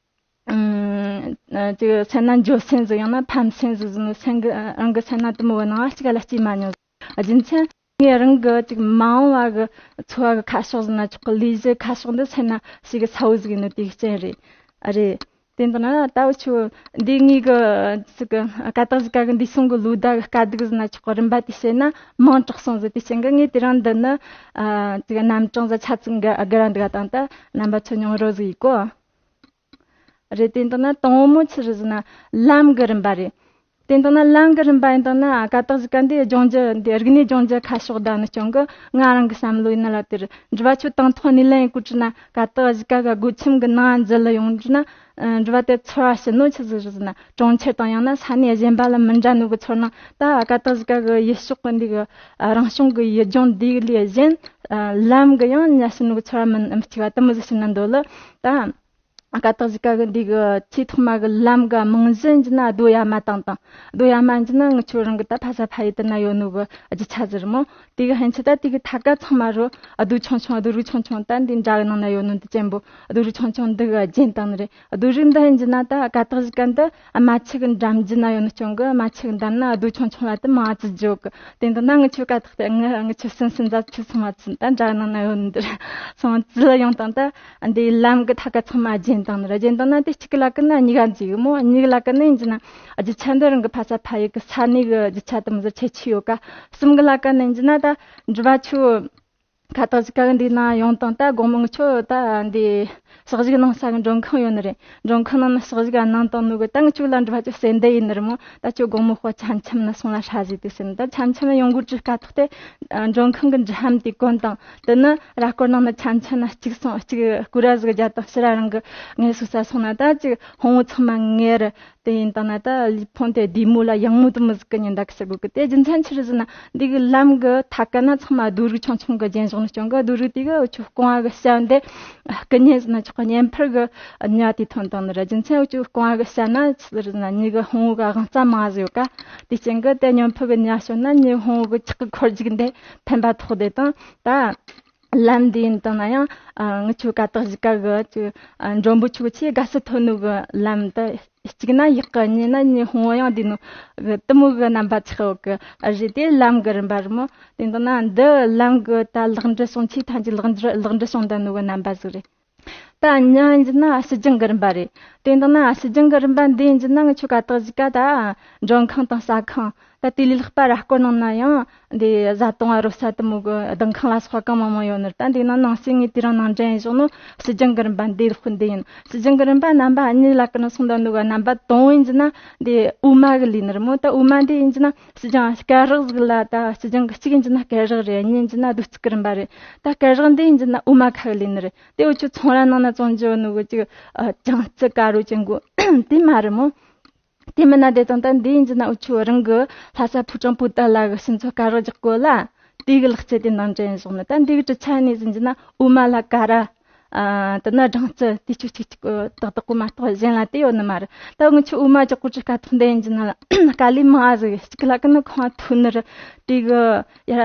ཨ་ཅིག་སེམས་ན་འགྱོད་སེམས་ཟིག་ཡང་ན་ཕམ་སེམས་ཟིག་ཟིག་ནི་སེམས་གི་རང་གི་སེམས་ན་དེ་མོ་བོ་ནང་གཅིག་ལ་སྐྱེས་མ་མྱོང་། རྒྱུ་མཚན་ངས་རང་གི་ཅིག་མ་འོངས་བ་གི་འཚོ་བ་གི་ཁ་ཕྱོགས་ཟིག་ན་ཆོག་གི། ལས་གཞི་ཁ་ཕྱོགས་འདི་སེམས་ན་ཞེ་གི་ཚ་བོ་ཟིག་ཡིན་ནོ་དེ་གི་རྐྱེན་རེད། ཨ་རེད། དེ་འདྲ་ན་ད་འུ་ཆོ་འདི་ངེད་གི་ཅིག་གི་ཀ་དག་གཞིས་ཀ་གི་འདི་སོང་གི་ལོ་ཟླ་གི་དཀའ་སྡུག་ཟིག་ན་ཆོག་གི། རིམ་པ་དེ་བཤད་ན་མིང་གྲགས་སོང་ཟིག། དེ་རྐྱེན་གི་ངས་དེ་རིང་འདི་ནི་ཨ་ཅིག་རྣམ་གྲངས་ཟིག་ཆ་ཙིག་གི་སྒུར་ར་འདུག་ག། དང་ད་རྣམ་པ་ཚོ་མྱོང་རོལ་ཟིག་ཡེད་གོ། རེད། དེ་འདྲ་ན་དང་པོ་མོ་ཆི་རེད་ཟེར་ན་ལམ་གི་རིམ་པ་རེད། དེ་འདྲ་ན་ལམ་གི་རིམ་པ་ཡིན་དང་ན་ཀ་དག་གཞིས་ཀ་འདི་ལྗོངས་རྒྱུ་འདི་རིག་གནས་ལྗོངས་རྒྱུ་ཁ་ཕྱོགས་ད་ནི་རྐྱེན་གི་ང་རང་གི་བསམ་བློ་ཡིན་ན་ལ་དེར་འགྲུལ་པ་ཆོ་དང་ཐོག་ནས་ལན་ཡེད་གོ་དྲི་ན་ཀ་དག་གཞིས་ཀ་གི་སྒོ་ཁྱིམ་གི་ནང་འཛུལ་ལ་ཡོང་དྲི་ན། ཨ་འགྲུལ་པ་དེ་ཚོར་བ་ཞིག་ནོ་ཆི་ཟིག་རེད་ཟེར་ན་གྲོང་ཁྱེར་དང་ཡང་ན་ས་གནས་གཞན་པ་ལ་མི་འདྲ་ནོ་གི་ཚོར་སྣང་། ད་ཀ་དག་གཞིས་ཀ་གི་ཡུལ་ཕྱོགས་གི་འདི་གི་ཨ་རང་བྱུང་གི་ཡུལ་ལྗོངས་འདི་གི་ལས་གཞན་ཨ་ལམ་གི་ཡང་ཉ་ཞིག་ནོ་གི་ཚོར་བ་མི་མི་གཅིག་པ་དེ་མོ་ཟིག་ཞིག་ན་འདོད་ལ། ད་ཀ་དག་གཞིས་ཀ་གི་འདི་གི་ཆེས་ཐོག་མ་གི་ལམ་གི་རྨང་གཞི་ཡིན་རྒྱུ་ན་རྡོ་ཡ་མ་བཏིང་བཏང་། རྡོ་ཡ་མ་ཡིན་རྒྱུ་ན་ངི་ཆོ་རང་གི་ད་ཕ་ས་ཕ་ཡུལ་དེ་ན་ཡོད་ནོ་གི་རྒྱུ་ཆ་ཟིག་རེད་མོ། དེ་གི་ཕན་ཆད་ད་དེ་གི་མཐའ་ཀ་ཚང་མ་རུ་རྡོ་ཆུང་ཆུང་རྡོ་རིགས་ཆུང་ཆུང་ད་འདི་འདྲ་གི་ནང་ན་ཡོད་ནོ་འདི་ཅན་པོ། རྡོ་རིགས་ཆུང་ཆུང་འདི་གི་རྒྱན་བཏང་ནི་རེད། རྡོ་རིགས་འདི་ཡིན་རྒྱུ་ན་ད་ཀ་དག་གཞིས་ཀ་འདི་རྨ་ཆུ་གི་འགྲམ་རྒྱུད་ན་ཡོད་ནོ་རྐྱེན་གི་རྨ་ཆུ་གི་འགྲམ་ན་རྡོ་ཆུང་ཆུང་ལ་དེ་མང་ཙི་འཇོག་གི། དེ་འདི་ན་ངི་ཆོ་ཀ་ཐག་ཏུ་ངི་ངི་ཆོ་སུན་སུན་ཛ་ཆུ་སོང་བ་ཚུན་ད་འདྲ་ནང་ན་ཡོད་ནི་འདིར་སོང་ཙི་ལ་ཡོང་དང་ད་འདི་ལམ་གི་མཐའ་ཀ་ཚང་མ་རྒྱན་བཏང་ནི་རེད། རྒྱན་བཏང་ན་དེ་གཅིག་གི་ལ་ཀི་ན་གཉིས་ཀ་འཛིག་གི་མོ། གཉིས་གི་ལ་ཀི་ན་ཡིན་རྒྱུ་ན་རྒྱུ་ཆ་འདི་རང་གི་ཕ་ས་ཕ་ཡུལ་གི་ས་གནས་གི་རྒྱུ་ཆ་དེ་མོ་ཟིག་ཁྱད་ཆོས་ཡོད་ཀ། གསུམ་གི་ལ་ཀི་ན་ཡིན་རྒྱུ་ན་ད་འགྲུལ་པ་ཆོ་ཁ་ཐག་ཅིག་ག་གི་འདི་ན་ཡོང་དང་ད་དགོང་མོ་ངི་ཆོ་ད་འདི་ཞག་ཞིག་ནང་ས་གི་མགྲོན་ཁང་ཡོད་ནི་རེད། མགྲོན་ཁང་ནང་ན་ཞག་ཞིག་ག་ནང་དང་ནུ་གི་ད་ངི་ཆོ་ལ་འགྲུལ་པ་ཆོ་སེ་འདི་ཡིན་ནི་རེད་མོ། ད་ཁྱོད་དགོང་མོ་ཁོ་འཆམ་འཆམ་ན་སོང་ལ་ཧྲ་ཟིག་དུ་ཟེར་ནི། ད་འཆམ་འཆམ་ན་ཡོང་གོ་དུས་ཁ་ཐག་དེ་མགྲོན་ཁང་གི་འདྲུད་ལྷམ་དེ་གོན་དང་དེ་ནི་ར་སྐོར་ནང་ན་འཆམ་འཆམ་ན་གཅིག་སོང་གཅིག་སྐོར་ར་ཟིག་རྒྱབ་དང་ཕྱིར་ར་རང་གི་ངལ་གསོ་ས་སོང་ན་ད་ཅིག་ཕུང་བོ་ཚང་མ་ངལ་རེད། དེ་ཡིན་དང་ན་ད་ལུས་ཕུང་དེ་བདེ་མོ་ལ་ཡང་མོ་དུ་མོ་ཟིག་གི་ཉིན་ད་གི་ཟེར་གོ་གི། དེ་རྒྱུ་མཚན་ཆི་རེད་ཟེར་ན་འདི་གི་ལམ་གི་མཐའ་ཀ་ན་ཚང་མ་རྡོ་རིགས་ཆུང་ཆུང་གི་རྒྱན་བཞག་ནི་རྐྱེན་གི་རྡོ་རིགས་དེ་གི་འུ་ཆོ་རྐང་བ་གི་ཞབས་འདི་སྐུ་མཉེ་ཟེར་ན་ཆོག་གི། མཉེ་འཕུར་གི་ཉ་དེ་ཐོན་བཏང་ནི་རེད། རྒྱུ་མཚན་འུ་ཆོ་རྐང་བ་གི་ཞབས་ན་ཆི་རེད་ཟེར་ན་མྱི་གི་ཕུང་བོ་གི་དབང་རྩ་མང་ཟིག་ཡོད་ཀ། དེ་རྐྱེན་གི་དེ་མཉེ་འཕུར་གི་ཉ་ཞོན་ན་མྱི་ཕུང་བོ་གི་ཁྲག་གི་འཁོར་རྒྱུག་འདི་ཕན་པ་ཐོགས་དེ་དང་ད། ལམ་འདི་ཡིན་དང་ན་ཡང་ཨ་ངི་ཆོ་ཀ་དག་གཞིས་ཀ་གི་ཅིག་ཨ་མགྲོན་པོ་ཆོ་ཆེས་དགའ་སུ་ཐོན་ནོ་གི་ལམ་དེ། གཅིག་ན་ཡག་གི། གཉིས་ན་ཉི་ཧོང་ཡང་འདི་ནོ་གི་དུ་མོ་གི་རྣམ་པ་ཆགས་ཡོད་གི། ཨ་རེད། དེ་ལམ་གི་རིམ་པ་རེད་མོ། དེ་འདི་ན་འདི་ལམ་གི་ད་ལག་འབྲི་སོང་ཆེས་ཐམས་ཅད་ལག་འབྲི་ལག་འབྲི་སོང་ད་ནོ་གི་རྣམ་པ་ཟིག་རེད། ད་ཉ་ཡིན་རྒྱུ་ན་ཕྱི་ལྗང་གི་རིམ་པ་རེད། དེ་འདི་ན་ཕྱི་ལྗང་གི་རིམ་པ་འདི་ཡིན་རྒྱུ་ན་ངི་ཆོ་ཀ་དག་གཞིས་ཀ་ད་མགྲོན་ཁང་དང་ཟ་ཁང་། ད་དེ་ལས་ལྷག་པ་ར་སྐོར་ནང་ན་ཡང་འདི་བཟའ་བཏུང་བ་རོལ་ས་དུ་མོ་གི་ལྡིང་ཁང་ལ་སོགས་གང་མང་མང་ཡོད་ནི་རེད། ད་འདི་ནང་ནང་སྲིད་ངས་དེ་རིང་ནང་འདྲེན་བཞག་ནོ་ཕྱི་ལྗང་གི་རིམ་པ་འདི་ལྷག་འདི་ཡིན། ཕྱི་ལྗང་གི་རིམ་པ་རྣམ་པ་གཉིས་ལ་ཀི་ན་སོང་ད་ནོ་གི་རྣམ་པ་དང་པོ་ཡིན་རྒྱུ་ན་འདི་འོ་མ་གི་ལས་ནི་རེད་མོ། ད་འོ་མ་འདི་ཡིན་རྒྱུ་ན་ཕྱི་ལྗང་སྐ་རགས་ཟིག་ལ། ད་ཕྱི་ལྗང་གི་གཅིག་ཡིན་རྒྱུ་ན་སྐ་རགས་རེད། གཉིས་ཡིན་རྒྱུ་ན་རྡོ་རྩིག་གི་རིམ་པ་རེད། ད་སྐ་རགས་འདི་ཡིན་རྒྱུ་ན་འོ་མ་ཁ་གི་ལས་ནི་རེད། དེ་འུ་ཆོ་ཚོང་ར་ནང་ན་བཙོང་རྒྱུ་ནོ་གི་ཅིག་ཨ་ཅང་རྩི་དཀར་རོ་ཅན་གོ་དེ་མ་རེད་མོ། དེ་མིན་ན་དེ་དང་ད་འདི་ཡིན་རྒྱུ་ན་འུ་ཆོ་རང་གི་ལྷ་ས་ཕོ་བྲང་པོ་ཏ་ལ་གི་ཕྱི་ཚོ་དཀར་རག་རྒྱག་གོ་ལ། དེ་གི་ལག་རྩལ་དེ་ནང་འདྲེན་བཞག་ནི། ད་འདི་གི་གྲུབ་ཆ་ནས་ཟིན་རྒྱུ་ན་འོ་མ་ལ་ཀ་ར། ཨ་དེ་ན་སྦྲང་རྩི་དེ་ཆོ་གཅིག་གཅིག་གི་ཏག་ཏག་གོ་མ་གཏོགས་གཞན་ལ་དེ་ཡོད་ནི་མ་རེད། ད་ངི་ཆོ་འོ་མ་རྒྱག་གོ་གི་དཀའ་ཐུབ་འདི་ཡིན་རྒྱུ་ན་དཀའ་ལས་མང་ཟིག་གཅིག་ལ་ཀི་ན་ཁང་ཐུག་ནི་རེད། དེ་གི་ཡར་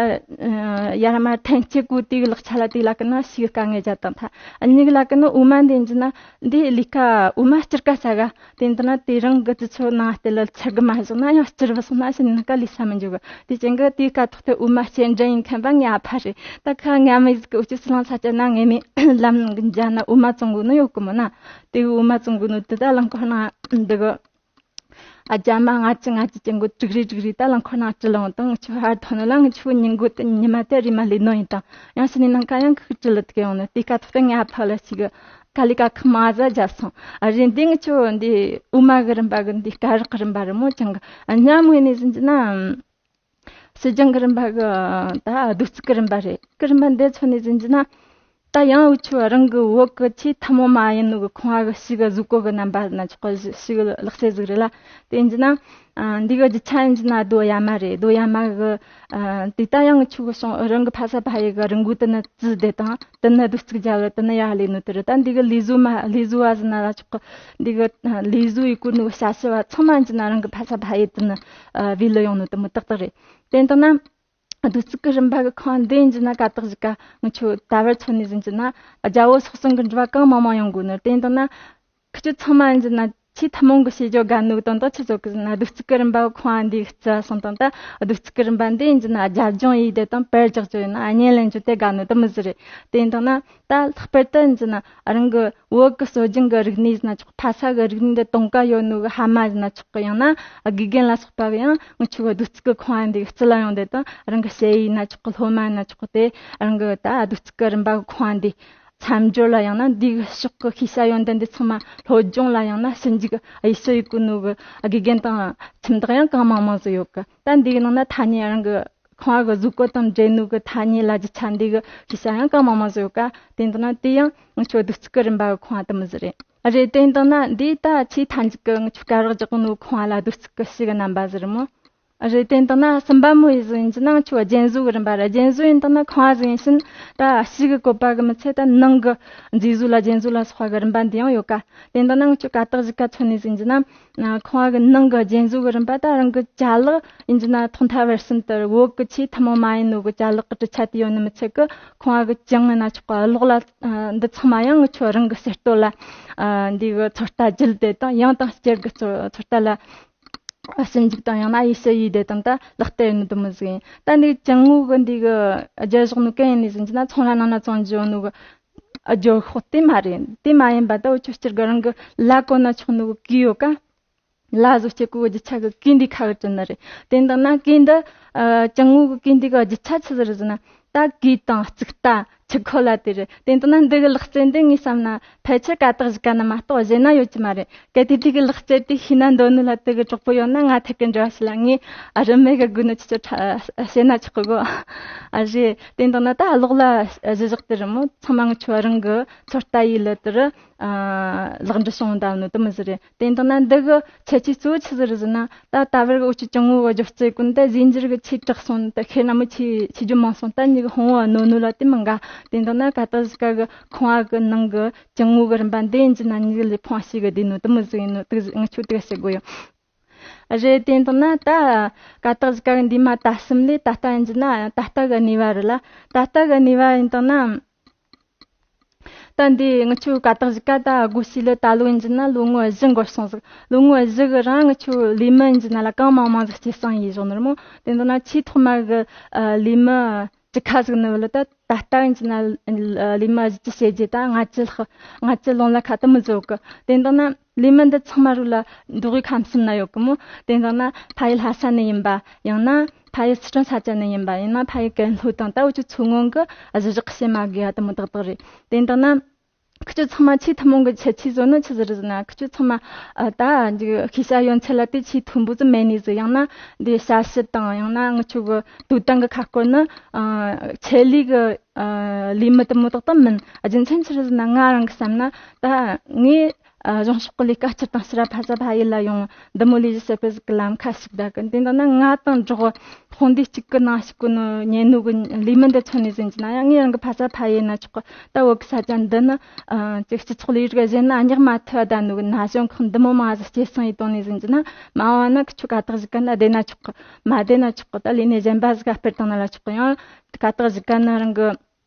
ཡར་མར་འཐེན་སྤྱད་གོ་དེ་གི་ལག་ཆ་ལ་དེ་ལ་ཀི་ན་ཞིག་དཀའ་ངལ་བརྒྱབ་དང་ཐ། གཉིས་གི་ལ་ཀི་ན་འོ་མ་འདི་ཡིན་རྒྱུ་ན་འདི་ལས་ཀ་འོ་མ་སྐྱུར་ཀ་ས་ག། དེ་འདི་ན་དེ་རིང་གི་དུས་ཚོད་ནང་སྟེ་ལ་ཚར་གི་མ་བཞག་ན་ཡང་སྐྱུར་བ་སོང་ན་ཕྱི་ནས་ཀ་ལས་ས་མི་འཇུག་གི། དེ་ཅན་གི་དེའི་ཀ་ཐོག་ཏུ་འོ་མ་སྐྱེལ་འདྲེན་ཡིན་མཁན་པ་ངའི་ཨ་ཕ་རེད། ད་ཁ་ངའི་མི་ཟིག་གི་འུ་ཅོ་སི་ལང་ས་ཆ་ན་ངའི་མི་ལམ་གི་འཇའ་ན་འོ་མ་བཙོང་གོ་ནོ་ཡོད་གི་མོ་ན། དེ་གི་འོ་མ་བཙོང་གོ་ནོ་དེ་ད་རླངས་འཁོར་ནང་འདི་གི་ཨ་རྒྱ་མ་ལྔ་བཅུ་ལྔ་བཅུ་ཅན་གོ་དྲུག་རེ་དྲུག་རེ་ད་རླངས་འཁོར་ནང་སྤྲུལ་ཡོང་དང་། འུ་ཆོ་ཧར་ཐོན་ནོ་ལ་ངི་ཆོ་ཉིན་གོ་དེ་ཉི་མ་དེ་རེ་མ་ལས་ནོ་ཡིན་དང་། ཡང་ཕྱི་ནས་ནང་ཀ་ཡང་ཁུག་སྤྲུལ་ལ་དུ་གི་ཡོང་ནི། དེ་ཀ་ཐོག་ཏུ་ངའི་ཨ་ཕ་ལ་ཞིག་གི་དཀའ་ལས་ཀ་ཁག་མང་ཟིག་བརྒྱབ་སོང་། ཨ་རེད། འདི་ངི་ཆོ་འདི་འོ་མ་གི་རིམ་པ་གི་འདི་སྐ་རགས་གི་རིམ་པ་རེད་མོ། ཅང་གི་ཨ་ཉམས་ངོས་ནས་ཟིན་རྒྱུ་ན་ཕྱི་ལྗང་གི་རིམ་པ་གི་ད་རྡོ་རྩིག་གི་རིམ་པ་རེད། གི་རིམ་པ་འདི་མཚོན་ནས་ཟིན་རྒྱུ་ན་ ད་ཡང་འུ་ཆོ་རང་གི་བོད་གི་ཆེས་ཐུན་མོང་མ་ཡིན་ནོ་གི་ཁང་བ་གི་ཕྱི་གི་གཟུགས་པོ་གི་རྣམ་པ་ན་ཆོག་གི་ཕྱི་གི་ལག་རྩལ་ཟིག་རེད་ལ། དེ་ཡིན་རྒྱུ་ན། ཨ། འདི་གི་རྒྱུ་ཆ་ཡིན་རྒྱུ་ན་རྡོ་གཡའ་མ་རེད། རྡོ་གཡའ་མ་གི། ཨ། དེ་ད་ཡང་ཆུ་གི་སོང་རང་གི་ཕ་ས་ཕ་ཡུལ་གི་རི་མགོ་དེ་ན་བཙུགས་བསྡད་དང་། དེ་ན་རྡོ་བརྩིགས་རྒྱབ་ལ་དེ་ན་ཡར་ལས་ནོ་དེ་རེད། ད་འདི་གི་ལས་བཟོ་མ་ལས་བཟོ་བ་ཟེར་ན་ལ་ཆོག་གི། འདི་གི་ལས་བཟོ་ཡི་གོ་ནོ་བྱ་བྱེད་པ་ཚང་མ་ཡིན་རྒྱུ་ན་རང་གི་ཕ་ས་ཕ་ཡུལ་དེ་ན་བུད་ལ་ཡོང་ནོ་དེ་མོ་ཏག་ཏག་རེད། དེ་ཡིན་དང་ན། རྡོ་བརྩིགས་གི་རིམ་པ་གི་ཁང་བ་འདི་ཡིན་རྒྱུ་ན་ཀ་དག་གཞིས་ཀ་ངི་ཆོ་ད་བར་མཚོན་ནས་ཟེར་རྒྱུ་ན། རྒྱ་བོད་སོག་གསུམ་གི་འགྲུལ་བ་གང་མང་མང་ཡོང་གོ་ནི། དེ་ཡིན་དང་ན། ཁི་ཆོ་ཚང་མ་ཡིན་རྒྱུ་ན་ཆེས་ཐུན་མོང་གི་བྱེད་སྒོ་དགའ་ནོ་གི་དོན་དག་ཆི་ཟིག་ཡོད་གི་ཟེར་ན། རྡོ་བརྩིགས་གི་རིམ་པ་གི་ཁང་བ་འདི་བརྩིགས་སོང་དང་། ད་རྡོ་བརྩིགས་གི་རིམ་པ་འདི་ཡིན་རྒྱུ་ན་རྒྱབ་ལྗོངས་ཡས་དེ་དང་། བར་རྒྱག་རྒྱུ་ཡིན་ན་བརྙན་ལེན་རྒྱུ་དེ་དགའ་ནོ་དེ་མོ་ཟིག་རེད། དེ་ཡིན་དང་ན། ད་ལྷག་པར་དུ་ཡིན་རྒྱུ་ན་རང་གི་བོད་གི་སྲོལ་རྒྱུན་གི་རིག་གནས་ཟེར་ན་ཆོག་ཕ་ས་གི་རིག་གནས་འདི་གཏོང་ག་ཡོད་ནོ་གི་ཕ་མ་ཟེར་ན་ཆོག་གི། ཡང་ན་དགེ་རྒན་ལ་སོགས་པ་གི་ཡང་ངི་ཆོ་གི་རྡོ་བརྩིགས་གི་ཁང་བ་འདི་གི་རྩིག་ལ་ཡོང་དེ་དང་། རང་གི་ཞ་ཡི་ཡིན་ན་ཆོག་གི། སློབ་མ་ཡིན་ན་ཆོག་གི། དེ་རང་གི་ད་རྡོ་བརྩིགས་གི་རིམ་པ་གི་ཁང་བ་འདི་མཚམས་སྦྱོར་ལ། ཡང་ན་འདི་གི་ཕྱོགས་གི་ཤེས་བྱ་ཡོན་ཏན་འདི་ཚང་མ་སློབ་སྦྱོང་ལ། ཡང་ན་ཞིབ་འཇུག་དབྱེ་ཞིབ་ཡེད་གོ་ནོ་གི་དགེ་རྒན་དང་ཁྱིམ་བདག་ཡང་གང་མང་མང་ཟིག་ཡོད་གི། ད་འདི་གི་ནང་ན་ཐ་སྙད་རང་གི་ཁང་བ་གི་བཟོ་བཀོད་དང་འབྲེལ་ནོ་གི་ཐ་སྙད་ལ་རྒྱུ་ཆ་འདི་གི་ཤེས་བྱ་ཡང་གང་མང་མང་ཟིག་ཡོད་ཀ། དེ་ཡིན་དང་ན་དེ་ཡང་ངི་ཆོ་རྡོ་བརྩིགས་གི་རིམ་པ་གི་ཁང་བ་དེ་མོ་ཟིག་རེད། རེད། དེ་ཡིན་དང་ན་འདི་ད་ཆེས་མཐའ་མཇུག་གི་ངི་ཆོ་སྐ་རགས་རྒྱག་ནོ་ཁང་བ་ལ་རྡོ་བརྩིགས་གི་ཕྱི་གི་རྣམ་པ་ཟིག་རེད་མོ། རེད། དེ་ཡིན་དང་ན་གསུམ་པ་མོ་ཡི་ཟིག་ཡིན་རྒྱུ་ན་ངི་ཆོ་རྒྱན་བཟོ་གི་རིམ་པ་རེད། རྒྱན་བཟོ་ཡིན་དང་ན་ཁང་བ་ཟིག་ཡིན་ཕྱིན་ད་ཕྱི་གི་བཀོད་པ་གི་མི་ཚད་ད་ནང་གི་མཛེས་བཟོ་ལ་རྒྱན་བཟོ་ལ་སོགས་པ་གི་རིམ་པ་འདི་ཡང་ཡོད་ཀ། དེ་ཡིན་དང་ན་ངི་ཆོ་ཀ་དག་གཞིས་ཀ་མཚོན་ནས་ཟེར་རྒྱུ་ན། ཨ། ཁང་བ་གི་ནང་གི་རྒྱན་བཟོ་གི་རིམ་པ་ད་རང་གི་ཅ་ལག་ཡིན་རྒྱུ་ན་ཐོག་མཐའ་བར་གསུམ་དུ་བོད་གི་ཆེས་ཐུན་མོང་མ་ཡིན་ནོ་གི་ཅ་ལག་གི་གྲུབ་ཆ་དེ་ཡོད་ནི་མི་ཚད་གི། ཁང་བ་གི་གྱང་ཡིན་ན་ཆོག་གི། གློག་ལ། ཨ། འདི་ཚང་མ་ཡང་ངི་ཆོ་རང་གི་གསར་གཏོད་ལ། ཨ། འདི་གི་ཚོད་ལྟ་བརྒྱུད་དེ་དང་། ཡང་དང་བསྐྱར་གི་ཚོད་ཚོད་ལྟ་ལ་ཞིབ་འཇུག་དང་། ཡང་ན་དབྱེ་ཞིབ་ཡས་དེ་དང་ད་ལག་བསྟར་ཡས་ནི་དེ་མོ་ཟིག་ཡིན། ད་འདི་གྱང་ངོས་གི་འདི་གི་རྒྱབ་ཕྱོགས་ནོ་གན་ཡིན་ནི་ཟེར་རྒྱུ་ན་ཚོང་ར་ནང་ན་བཙོང་རྒྱུ་ཡོད་ནོ་གི། ཨ། རྒྱབ་ཕྱོགས་དེ་མ་རེད། དེ་མ་ཡིན་པ་ད་འུ་ཆོ་སྤྱིར་གི་རང་གི་ལ་གོན་ན་ཆོག་ནོ་གི་གོས་ཡོད་ཀ། ལ་བཟོ་བྱེད་གོ་གི་རྒྱུ་ཆ་གི་གོས་འདི་ཁ་གི་བྲིས་ནི་རེད། དེ་ཡིན་དང་ན་གོས་འདི། ཨ། གྱང་ངོས་གི་གོས་འདི་གི་རྒྱུ་ཆ་ཆི་ཟིག་རེད་ཟེར་ན། ད་གོས་དང་རྩིག་རྟ་ཆུ་ཁོལ་ལ་དེ་རེད། དེ་ཡིན་དང་ན་འདི་གི་ལག་རྩལ་འདི་ངས་བསམ་ན་ཕལ་ཆེར་ཀ་དག་གཞིས་ཀ་ན་མ་གཏོགས་གཞན་ན་ཡོད་རྒྱུ་མ་རེད། གལ་ཏེ་དེ་གི་ལག་རྩལ་དེ་ཤེས་ན་འདོད་ནོ་ལ་དེ་གི་གྲོགས་པོ་ཡོད་ན་ང་ཐད་ཀི་འབྲེལ་བ་བྱེད་ལ། ངས། ཨ། རིན་མེད་གི་དགོས་ནོ་ཆི་ཆི་ཕྲ་བཤད་ན་ཆོག་གི་གོ། ཨ། རེད། དེ་ཡིན་དང་ན་ད་གློག་ལ་གཞི་བཞག་དེ་རེད་མོ། ཚང་མ་ངི་ཆོ་རང་གི་ཚོད་ལྟ་ཡས་ལ་དེ་རུ། ཨ། ལེགས་འགྲུབ་བྱུང་བཏང་ནོ་དེ་མོ་ཟིག་རེད། དེ་ཡིན་དང་ན་འདི་གི་ཁྱད་ཆོས་གཙོ་བོ་ཆི་ཟིག་རེད་ཟེར་ན། ད་ད་བར་གི་འུ་ཆོ་གྱང་ངོས་གི་སྒྱུ་རྩལ་ཀུན་ཏུ་རྫས་འགྱུར་གི་ཆེས་དྲག་སོང་། ད་ཁེ་ན་མི་ཆེ་ཆེ་རྒྱུ་མང་སོང་། ད་མྱི་གི་ཕུང་བོ་གནོད་ནོ་ལ་དེ་མི་དགའ། དེ་ཡིན་དང་ན་ཀ་དག་གཞིས་ཀ་གི་ཁང་བ་གི་ནང་གི་གྱང་ངོས་གི་རིམ་པ་འདི་ཡིན་རྒྱུ་ན་མྱི་གི་ལུས་ཕུང་ཞིག་གི་བདེ་ནོ་དེ་མོ་ཟིག་ཡིན་ནོ་དེ་ངི་ཆོ་དེ་ག་བཤད་དགོས་ཡོད། རེད། དེ་ཡིན་དང་ན་ད་ཀ་དག་གཞིས་ཀ་གི་འདི་མ་ད་གསུམ་ལས་ད་ལྟ་ཡིན་རྒྱུ་ན་ད་ལྟ་གི་གནས་བབ་རེད་ལ། ད་ལྟ་གི་གནས་བབ་ཡིན་དང་ན། ད་འདི་ངི་ཆོ་ཀ་དག་གཞིས་ཀ་ད་སྒོ་ཕྱེས་ལ་ད་ལོ་ཡིན་རྒྱུ་ན་ལོ་ངོ་བཞི་འགོར་སོང་ཟིག། ལོ་ངོ་བཞི་གི་རིང་ངི་ཆོ་ལས་མི་ཡིན་རྒྱུ་ན་ལ་གང་མང་མང་ཟིག་སྐྱེད་སྲིང་ཡས་བཞག་ནི་རེད་མོ། དེ་ཡིན་དང་ན་ཆེས་ཐོག་མ་གི། ཨ། ལས་མི་བཅུ་ཁ་ཟིག་ནི་བ་ལ། ད་ད་ལྟ་ཡིན་རྒྱུ་ན་ལས་མི་བཞི་བཅུ་ཞེ་བརྒྱད་དང་ལྔ་བཅུ་ལྷག། ལྔ་བཅུ་ལོངས་ལ་ཁ་དེ་མོ་ཟིག་ཡོད་གི། དེ་ཡིན་དང་ན་ལས་མི་འདི་ཚང་མ་རུ་ལ་མདོ་དབུས་ཁམས་གསུམ་ན་ཡོད་གི་མོ། དེ་ཡིན་དང་ན་ཕ་ཡུལ་ལྷ་ས་ནས་ཡིན་པ། ཡང་ན་ཕ་ཡུལ་སི་ཁྲོན་ས་ཆ་ནས་ཡིན་པ། ཡང་ན་ཕ་ཡུལ་ཀན་ལྷོ་དང་། ད་འུ་ཆོ་མཚོ་སྔོན་གི་གཞི་བཞག་བཤད་མ་དགོས་ཡ་དེ་མོ་ཏག་ཏག་རེད། དེ་ཡིན་དང་ན་ཁི་ཆོ་ཚང་མ་ཆེས་ཐུན་མོང་གི་ཁྱད་ཆོས་བཟོ་ནི་ཆི་ཟིག་རེད་ཟེར་ན། ཁི་ཆོ་ཚང་མ། ཨ། ད་འདི་ཤེས་བྱ་ཡོན་ཚད་ལ་དེ་ཆེས་མཐོན་པོ་ཟིག་མེད་ནི་ཟིག། ཡང་ན་འདི་ཞབས་ཕྱི་དང་། ཡང་ན་ངི་ཆོ་གི་དོ་དམ་གི་ཁ་སྐོར་ནི། ཨ། ཆེད་ལས་གི། ཨ། ལས་མི་དེ་མོ་ཏག་ཏག་མིན། རྒྱུ་མཚན་ཆི་རེད་ཟེར་ན། ང་རང་གི་བསམ་ན་ད་ངས། ཨ། གཞུང་ཕྱོགས་གི་ལས་ཀ་སྤྱིར་བཏང་ཕྱིར་ར་ཕ་ས་ཕ་ཡུལ་ལ་ཡོང་། འདི་མོ་ལས་གཞི་གསར་སྤེལ་ཟིག་གི་ལམ་ཁ་ཞུགས་བསྡད་གི། དེ་ཡིན་དང་ན་ང་དང་འགྲོགས། དཔུང་སྡེ་གཅིག་གི་ནང་ཞུགས་གོ་ནོ་ཉན་ནོ་གི་ལས་མི་འདི་མཚོན་ནས་ཟེར་རྒྱུ་ན། ཡང་ངས་རང་གི་ཕ་ས་ཕ་ཡུལ་ན་ཆོག་གི། ད་བོད་གི་ས་ཆ་འདི་ནི། ཨ། ཅིག་སྤྱི་ཚོགས་ལས་རིགས་གཞན་ན་རྙེད་མ་ཐུབ་བསྡད་ནོ་གི་ན་གཞོན་ཁག་འདི་མོ་མང་ཟིག་སྐྱེད་སྲིང་ཡས་བཏང་ནས་ཟེར་རྒྱུ་ན། མ་འོངས་ན་ཁི་ཆོ་ཀ་དག་གཞིས་ཀ་ན་བསྡད་ན་ཆོག་གི། མ་བསྡད་ན་ཆོག་གི། ད་ལས་གནས་གཞན་པ་ཟིག་ག་སྤེལ་བཏང་ན་ལ་ཆོག་གི། ཡང་ཀ་དག་གཞིས་ཀ་ན་རང་གི།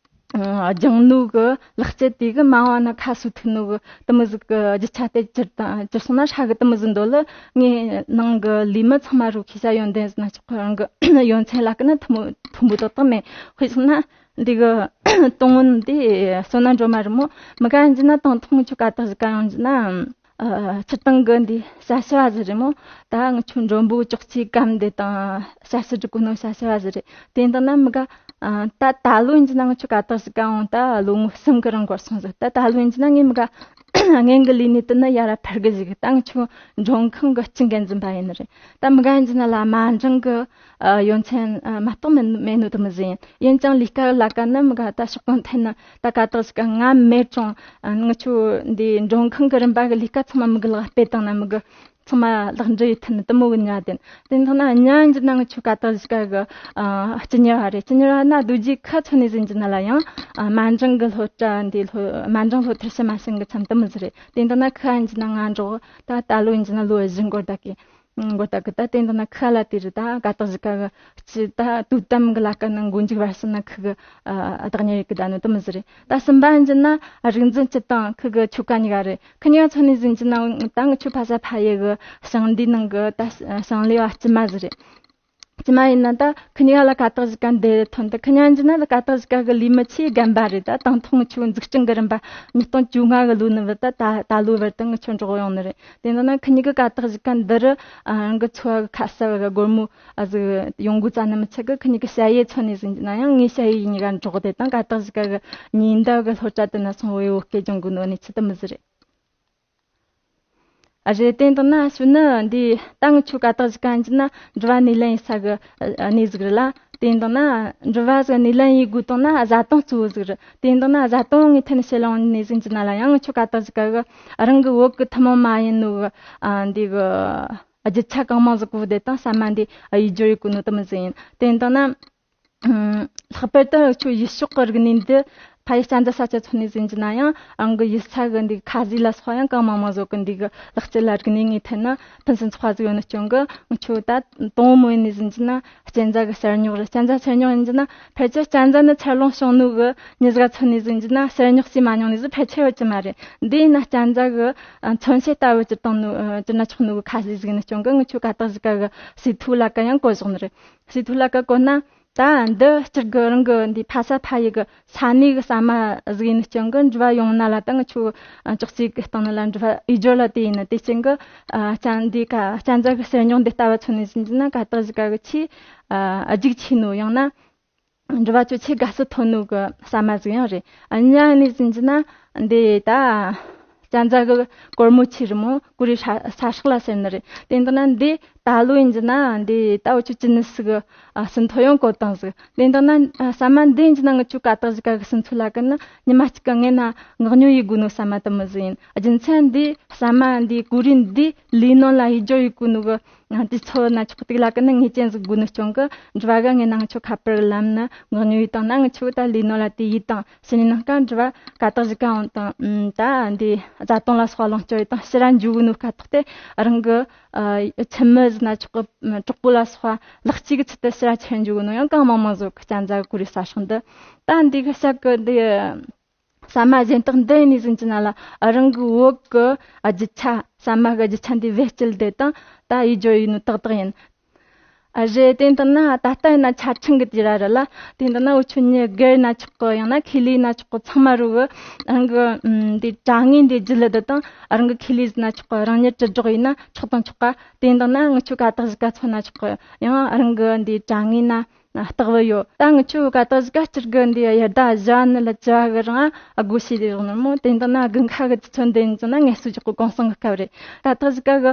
ཨ། སྦྱངས་ནོ་གི་ལག་རྩལ་དེ་གི་མ་འོངས་ན་ཁ་གསོ་ཐུབ་ནོ་གི་དེ་མོ་ཟིག་གི་རྒྱུ་ཆ་དེ་གྱུར་དང་། གྱུར་སོང་ན་ཧྲ་གི་དེ་མོ་ཟིག་འདོད་ལ། ངའི་ནང་གི་ལས་མི་ཚང་མ་རུ་ཤེས་བྱ་ཡོན་ཏན་ཟེར་ན་ཆོག་གི། རང་གི་ཡོན་ཚད་ལ་ཀི་ན་མཐོན་པོ་མཐོན་པོ་ཏག་ཏག་མེད། དཔེ་བཞག་ན་འདི་གི་ཏུང་ཝུན་དེ་བསོད་ནམས་སྒྲོལ་མ་རེད་མོ། མི་ག་ཡིན་རྒྱུ་ན་དང་ཐོག་ངི་ཆོ་ཀ་དག་གཞིས་ཀ་ཡོང་རྒྱུ་ན། ཨ། སྤྱིར་བཏང་གི་འདི་ཞབས་ཕྱི་བ་ཟིག་རེད་མོ། ད་ངི་ཆོ་མགྲོན་པོ་ཅོག་ཙེ་སྒམ་འདི་དང་ཞབས་ཕྱི་སྒྲུབ་གོ་ནོ་ཞབས་ཕྱི་བ་ཟིག་རེད། དེ་ཡིན་དང་ན་མི་ག། ཨ། ད་ད་ལོ་ཡིན་རྒྱུ་ན་ངི་ཆོ་ཀ་དག་གཞིས་ཀ་ཡོང་ད་ལོ་ངོ་གསུམ་གི་རིང་འགོར་སོང་ཟིག། ད་ད་ལོ་ཡིན་རྒྱུ་ན་ངས་མི་ག་ སྔོན་གི་ལས་གནས་དེ་ནི་ཡར་འཕར་གི་ཟིག། ད་ང་ཆོ་མགྲོན་ཁང་གི་སྤྱི་འགན་འཛིན་པ་ཡིན་ནི་རེད། ད་མི་ག་ཡིན་ན་ལ་མ་འགྲང་གི་ཨ་ཡོན་ཚད་ཨ་མ་གཏོགས་མེད་མེད་ནོ་དེ་མོ་ཟིག་ཡིན། ཡིན་ཀྱང་ལས་ཀ་ལ་ཀ་ནི་མི་ག་ད་ཕྱོགས་གང་ཐད་ན་ད་ཀ་དག་ཞིག་ག་ང་མེད་ཀྱང་ཨ་ང་ཆོ་འདི་མགྲོན་ཁང་གི་རིམ་པ་གི་ལས་ཀ་ཚང་མ་མི་གི་ལག་སྤེལ་བཏང་ན་མི་གི་ཚང་མ་ལག་འབྲེལ་ཡེད་ཐུབ་ནི་དེ་མོ་གི་ཉ་དེ་ཡིན། དེ་འདྲ་ན་ཉ་ཡིན་གྱི་ན་ང་ཆོ་ཀ་དག་ཞིག་ག་གི་ཨ་སྤྱི་གཉེར་བ་རེད། སྤྱི་གཉེར་བ་ན་རྡོ་རྗེ་ཁ་མཚོན་ནས་ཟིན་གྱི་ན་ལ་ཡང་ཨ་མ་འགྲང་གི་སློབ་གྲྭ་འདི་སློབ་མ་འགྲང་སློབ་མཐར་ཕྱིན་མ་ཕྱིན་གི་མཚམས་དེ་མོ་ཟིག་རེད། དེ་འདྲ་ན་ཁ་ཡིན་གྱི་ན་ང་འགྲོ་ད་ད་ལོ་ཡིན་གྱི་ན་ལོ་བཞི་འགོར་ད་གི་འགོར་ད་གི་ད་དེ་འདྲ་ན་ཁ་ལ་དེ་རེད། ད་ཀ་དག་ཞིག་ག་གི་སྤྱི་ད་དུས་དམ་གི་ལ་ཀ་ན་འགོ་མཇུག་བར་སོང་ན་ཁི་གི་ཨ་བདག་གཉེར་ཡེད་གི་ད་ནི་དེ་མོ་ཟིག་རེད། ད་གསུམ་པ་ཡིན་གྱི་ན་རིག་འཛིན་སྤྱི་དང་ཁི་གི་ཆོ་ག་གཉིས་ཀ་རེད། ཁི་གཉིས་ཀ་མཚོན་ནས་ཟིན་གྱི་ན་ད་ང་ཆོ་ཕ་ས་ཕ་ཡུལ་གི་ཞིང་སྡེའི་ནང་གི་ད་ཞིང་ལས་པ་དཀྱུས་མ་ཟིག་རེད། དཀྱུས་མ་ཡིན་ན་ད་ཁི་གཉིས་ཀ་ལ་ཀ་དག་ཞིག་ག་འདི་ཐོན་ཏེ། ཁི་གཉིས་ཀ་ཡིན་གྱི་ན་ད་ཀ་དག་ཞིག་ག་གི་ལས་མི་ཆེས་རྒན་པ་རེད། ད་དང་ཐོག་ང་ཆོ་འཛུགས་སྐྲུན་གི་རིམ་པ་ཉིས་སྟོང་བཅོ་ལྔ་གི་ལོ་ནི་བུད་ད་ད་ད་ལོའི་བར་དུ་ང་ཆོ་འགྲོགས་ཡོང་ནི་རེད། དེ་འདྲ་ན་ཁི་གཉིས་ཀ་ཀ་དག་ཞིག་ག་འདི་རུ་ཨ་རང་གི་འཚོ་བ་གི་ཁ་གསབ་གི་སྒོར་མོ་ཨ་ཟིག་ཡོང་སྒོ་བཙལ་ནི་མི་ཚད་གི། ཁི་གཉིས་ཀ་ཞ་ཡི་མཚོན་ནས་ཟིན་གྱི་ན་ཡང་ངས་ཞ་ཡི་གཉིས་ཀ་འགྲོགས་དེ་དང་ཀ་དག་ཞིག་ག་གི་ཉེ་འདབས་གི་སློབ་གྲྭ་དེ་ན་སོང་བའི་བོད་སྐད་སྦྱོང་གི་ནོ་ནི་ཆི་དེ་མི་ཟིག་རེད། ཨ་རེད། དེ་འདྲ་ན་ཤུ་ནི་འདི་ད་ང་ཆོ་ཀ་དག་ཞིག་ག་ཡིན་གྱི་ན་འགྲུལ་བ་སྣེ་ལེན་ཡེད་ས་གི་ཨ་གནས་ཟིག་རེད་ལ། དེ་འདྲ་ན་འགྲུལ་བ་ཟིག་སྣེ་ལེན་ཡེད་དགོས་དང་ན་བཟའ་བཏུང་གཙོ་བོ་ཟིག་རེད། དེ་འདྲ་ན་བཟའ་བཏུང་ངས་ཐོན་ནས་ཞེ་ལོང་ནས་ཟིན་གྱི་ན་ལ་ཡང་ང་ཆོ་ཀ་དག་ཞིག་ག་གི་རང་གི་བོད་གི་ཐུན་མོང་མ་ཡིན་ནོ་གི་ཨ་འདི་གི་རྒྱུ་ཆ་གང་མང་ཟིག་གོ་བསྡད་དང་ཟ་མ་འདི་ཡིད་སྦྱོར་ཡེད་གོ་ནོ་དེ་མོ་ཟིག་ཡིན། དེ་འདྲ་ན། ཨ་ལྷག་པར་དུ་ཁྱོད་ཡུལ་ཕྱོགས་ཀྱི་རིག་གནས་འདི་ཕ་ཡུལ་གཅན་ཚ་ས་ཆ་མཚོན་ནས་ཟིན་གྱི་ན་ཡང་རང་གི་ཡུལ་ས་གི་འདི་ཁ་ཟས་ལ་སོགས་ཡང་གང་མང་མང་བཟོ་གི། འདི་གི་ལག་རྩལ་ལ་རིག་གནས་ངེས་ཐད་ན་ཕུན་སུམ་ཚོགས་པ་ཟིག་ཡོད་ནི་རྐྱེན་གི་ང་ཆོ་ད་དང་པོ་ཡིན་ནས་ཟིན་གྱི་ན་གཅན་ཚ་གི་གསེར་ཉོག་རེད། གཅན་ཚ་གསེར་ཉོག་ཡིན་གྱི་ན་ཕལ་ཆེར་གཅན་ཚ་ནི་འཚར་ལོངས་བྱུང་ནོ་གི་མྱི་ཟིག་མཚོན་ནས་ཟིན་གྱི་ན་གསེར་ཉོག་ཟོས་མ་མྱོང་ནི་ཟིག་ཕལ་ཆེར་ཡོད་ཀྱི་མ་རེད། འདི་ཡིན་ན་གཅན་ཚ་གི་ཨ་མཚོན་བྱེད་ལྟ་བུ་ཅིག་བཏང་ནོ་ཨ་ཅི་ན་ཆོག་ནོ་གི་ཁ་ཟས་ཟིག་ཡིན་ནི་རྐྱེན་གི་ང་ཆོ་ཀ་དག་ཞིག་ག་གི་ཟས་ཐོ་ལ་ཀ་ཡང་བཀོད་བཞག་ནི་རེད། ཟས་ཐོ་ལ་ཀ་བཀོད་ན། ད་འདི་སྤྱིར་གི་རང་གི་འདི་ཕ་ས་ཕ་ཡུལ་གི་ས་གནས་གི་ཟ་མ་ཟིག་ཡིན་ནི་རྐྱེན་གི་འགྲུལ་བ་ཡོང་ན་ལ་ད་ང་ཆོ་ཨ་ཅོག་ཙེ་གི་སྟེང་ན་ལ་འགྲུལ་བ་ཡིད་སྦྱོར་ལ་དེ་ཡིན་ནི་དེ་རྐྱེན་གི་ཨ་གཅན་འདི་ཀ་གཅན་ཚ་གི་གསེར་ཉོག་འདི་ལྟ་བུ་མཚོན་ནས་ཟིན་གྱི་ན་ཀ་དག་ཞིག་ག་གི་ཆེས་ཨ་རྒྱུག་ཆེ་ནོ། ཡང་ན་འགྲུལ་བ་ཆོ་ཆེས་དགའ་བསུ་ཐོབ་ནོ་གི་ཟ་མ་ཟིག་ཡང་རེད། ཨ་གཉིས་ནས་ཟིན་གྱི་ན་འདི་ད་གཅན་ཚ་གི་གོར་མོ་ཆེ་རི་མོ་ཀུ་རེ་ས་ས་སྲེག་ལ་ཟེར་ནི་རེད། དེ་འདྲ་ན་འདི་ད་ལོ་ཡིན་གྱི་ན་འདི་ད་འུ་ཆོ་ཅི་ནི་སི་གི་ཨ་ཟིན་ཐོ་ཡང་བཀོད་བཏང་ཟིག། དེ་འདྲ་ན་ཨ་ཟ་མ་འདི་ཡིན་གྱི་ན་ང་ཆོ་ཀ་དག་ཞིག་ག་གི་ཟིན་ཐོ་ལ་ཀ་ནི་ཉི་མ་གཅིག་གི་ངེས་ན་མངགས་ཉོ་ཡེད་དགོས་ནོ་ཟ་མ་དེ་མོ་ཟིག་ཡིན། རྒྱུ་མཚན་འདི་ཟ་མ་འདི་ཀུ་རེ་འདི་ལས་ནོ་ལ་ཡིད་སྦྱོར་ཡེད་དགོས་ནོ་གི་ཨ་དུས་ཚོད་ན་ཆོག་དུས་ལ་ཀ་ནི་ངེས་ཅན་ཟིག་དགོས་ནི་རྐྱེན་གི་འགྲུལ་བ་ག་ངེས་ན་ང་ཆོ་ཁ་པར་ལམ་ནི་མངགས་ཉོ་ཡེད་བཏང་ན་ང་ཆོ་ད་ལས་ནོ་ལ་དེ་ཡེད་བཏང་ཕྱི་ནས་ནང་ཀ་འགྲུལ་བ་ཀ་དག་ཞིག་ག་འོང་བཏང་ད་འདི་བཟའ་བཏུང་ལ་སོགས་ལོངས་སྤྱོད་ཡེད་བཏང་ཕྱིར་ར་འཇུག་གི་ནོ་ཀ་ཐོག་དེ་རང་གི་ཨ་ཁྱིམ་མི་ཟིག་ན་ཆོག་གི་གྲོགས་པོ་ལ་སོགས་ལེགས་སྐྱེས་གི་ཚུལ་དུ་ཕྱིར་ར་ཁྱེར་འཇུག་གི་ནོ་ཡང་གང་མང་མང་བཟོ་གི། གཅན་ཚ་གི་ཀུ་རེ་ས་སྲེག་འདི་ད་འདི་གི་ཤག་གི་འདི། ཟ་མ་གཞན་དག་འདི་ཡིན་ནས་ཟིན་གྱི་ན་ལ་རང་གི་བོད་གི་རྒྱུ་ཆ་ཟ་མ་གི་རྒྱུ་ཆ་འདི་བེད་སྤྱད་དེ་དང་ད་ཡིད་སྦྱོར་ཡེད་ནོ་ཏག་ཏག་ཡིན། ཨ་རེད། དེ་འདྲ་ན་ད་ལྟ་ཡིན་ན་ཆ་འཕྲིན་གི་དུས་རབས་རེད་ལ། དེ་འདྲ་ན་འུ་ཆོ་མྱི་སྒེར་ན་ཆོག་གི་ཡང་ན་ཁེ་ལས་ན་ཆོག་གི་ཚང་མ་རུ་གི་རང་གི་ཨམ་འདི་དྲ་ངོས་འདི་བརྒྱུད་ལ་དེ་དང་རང་གི་ཁེ་ལས་ཟིག་ན་ཆོག་གི་རང་ཉིད་དྲིལ་བསྒྲགས་ཡེད་ན་ཆོག་དང་ཆོག་ག། དེ་འདྲ་ན་ང་ཆོ་ཀ་དག་ཞིག་ག་མཚོན་ན་ཆོག་གི་ཡང་རང་གི་འདི་དྲ་ངོས་ན། ལྟ་བུ་ཡོད། ད་ངི་ཆོ་ཀ་དག་ཞིག་ག་སྤྱིར་གི་འདི་ཡར་ཟླ་བཞི་ནི་ལ་བཅུ་གི་རིང་ཨ་སྒོ་ཕྱེ་དེ་རོགས་ནི་མོ། དེ་འདྲ་ན་དགུན་ཁ་གི་དུས་ཚོད་འདི་ཡིན་ཙང་ན་ངལ་གསོ་རྒྱག་གི་གུང་སེང་གི་སྐབས་རེད། ད་དག་ཞིག་ག་གི་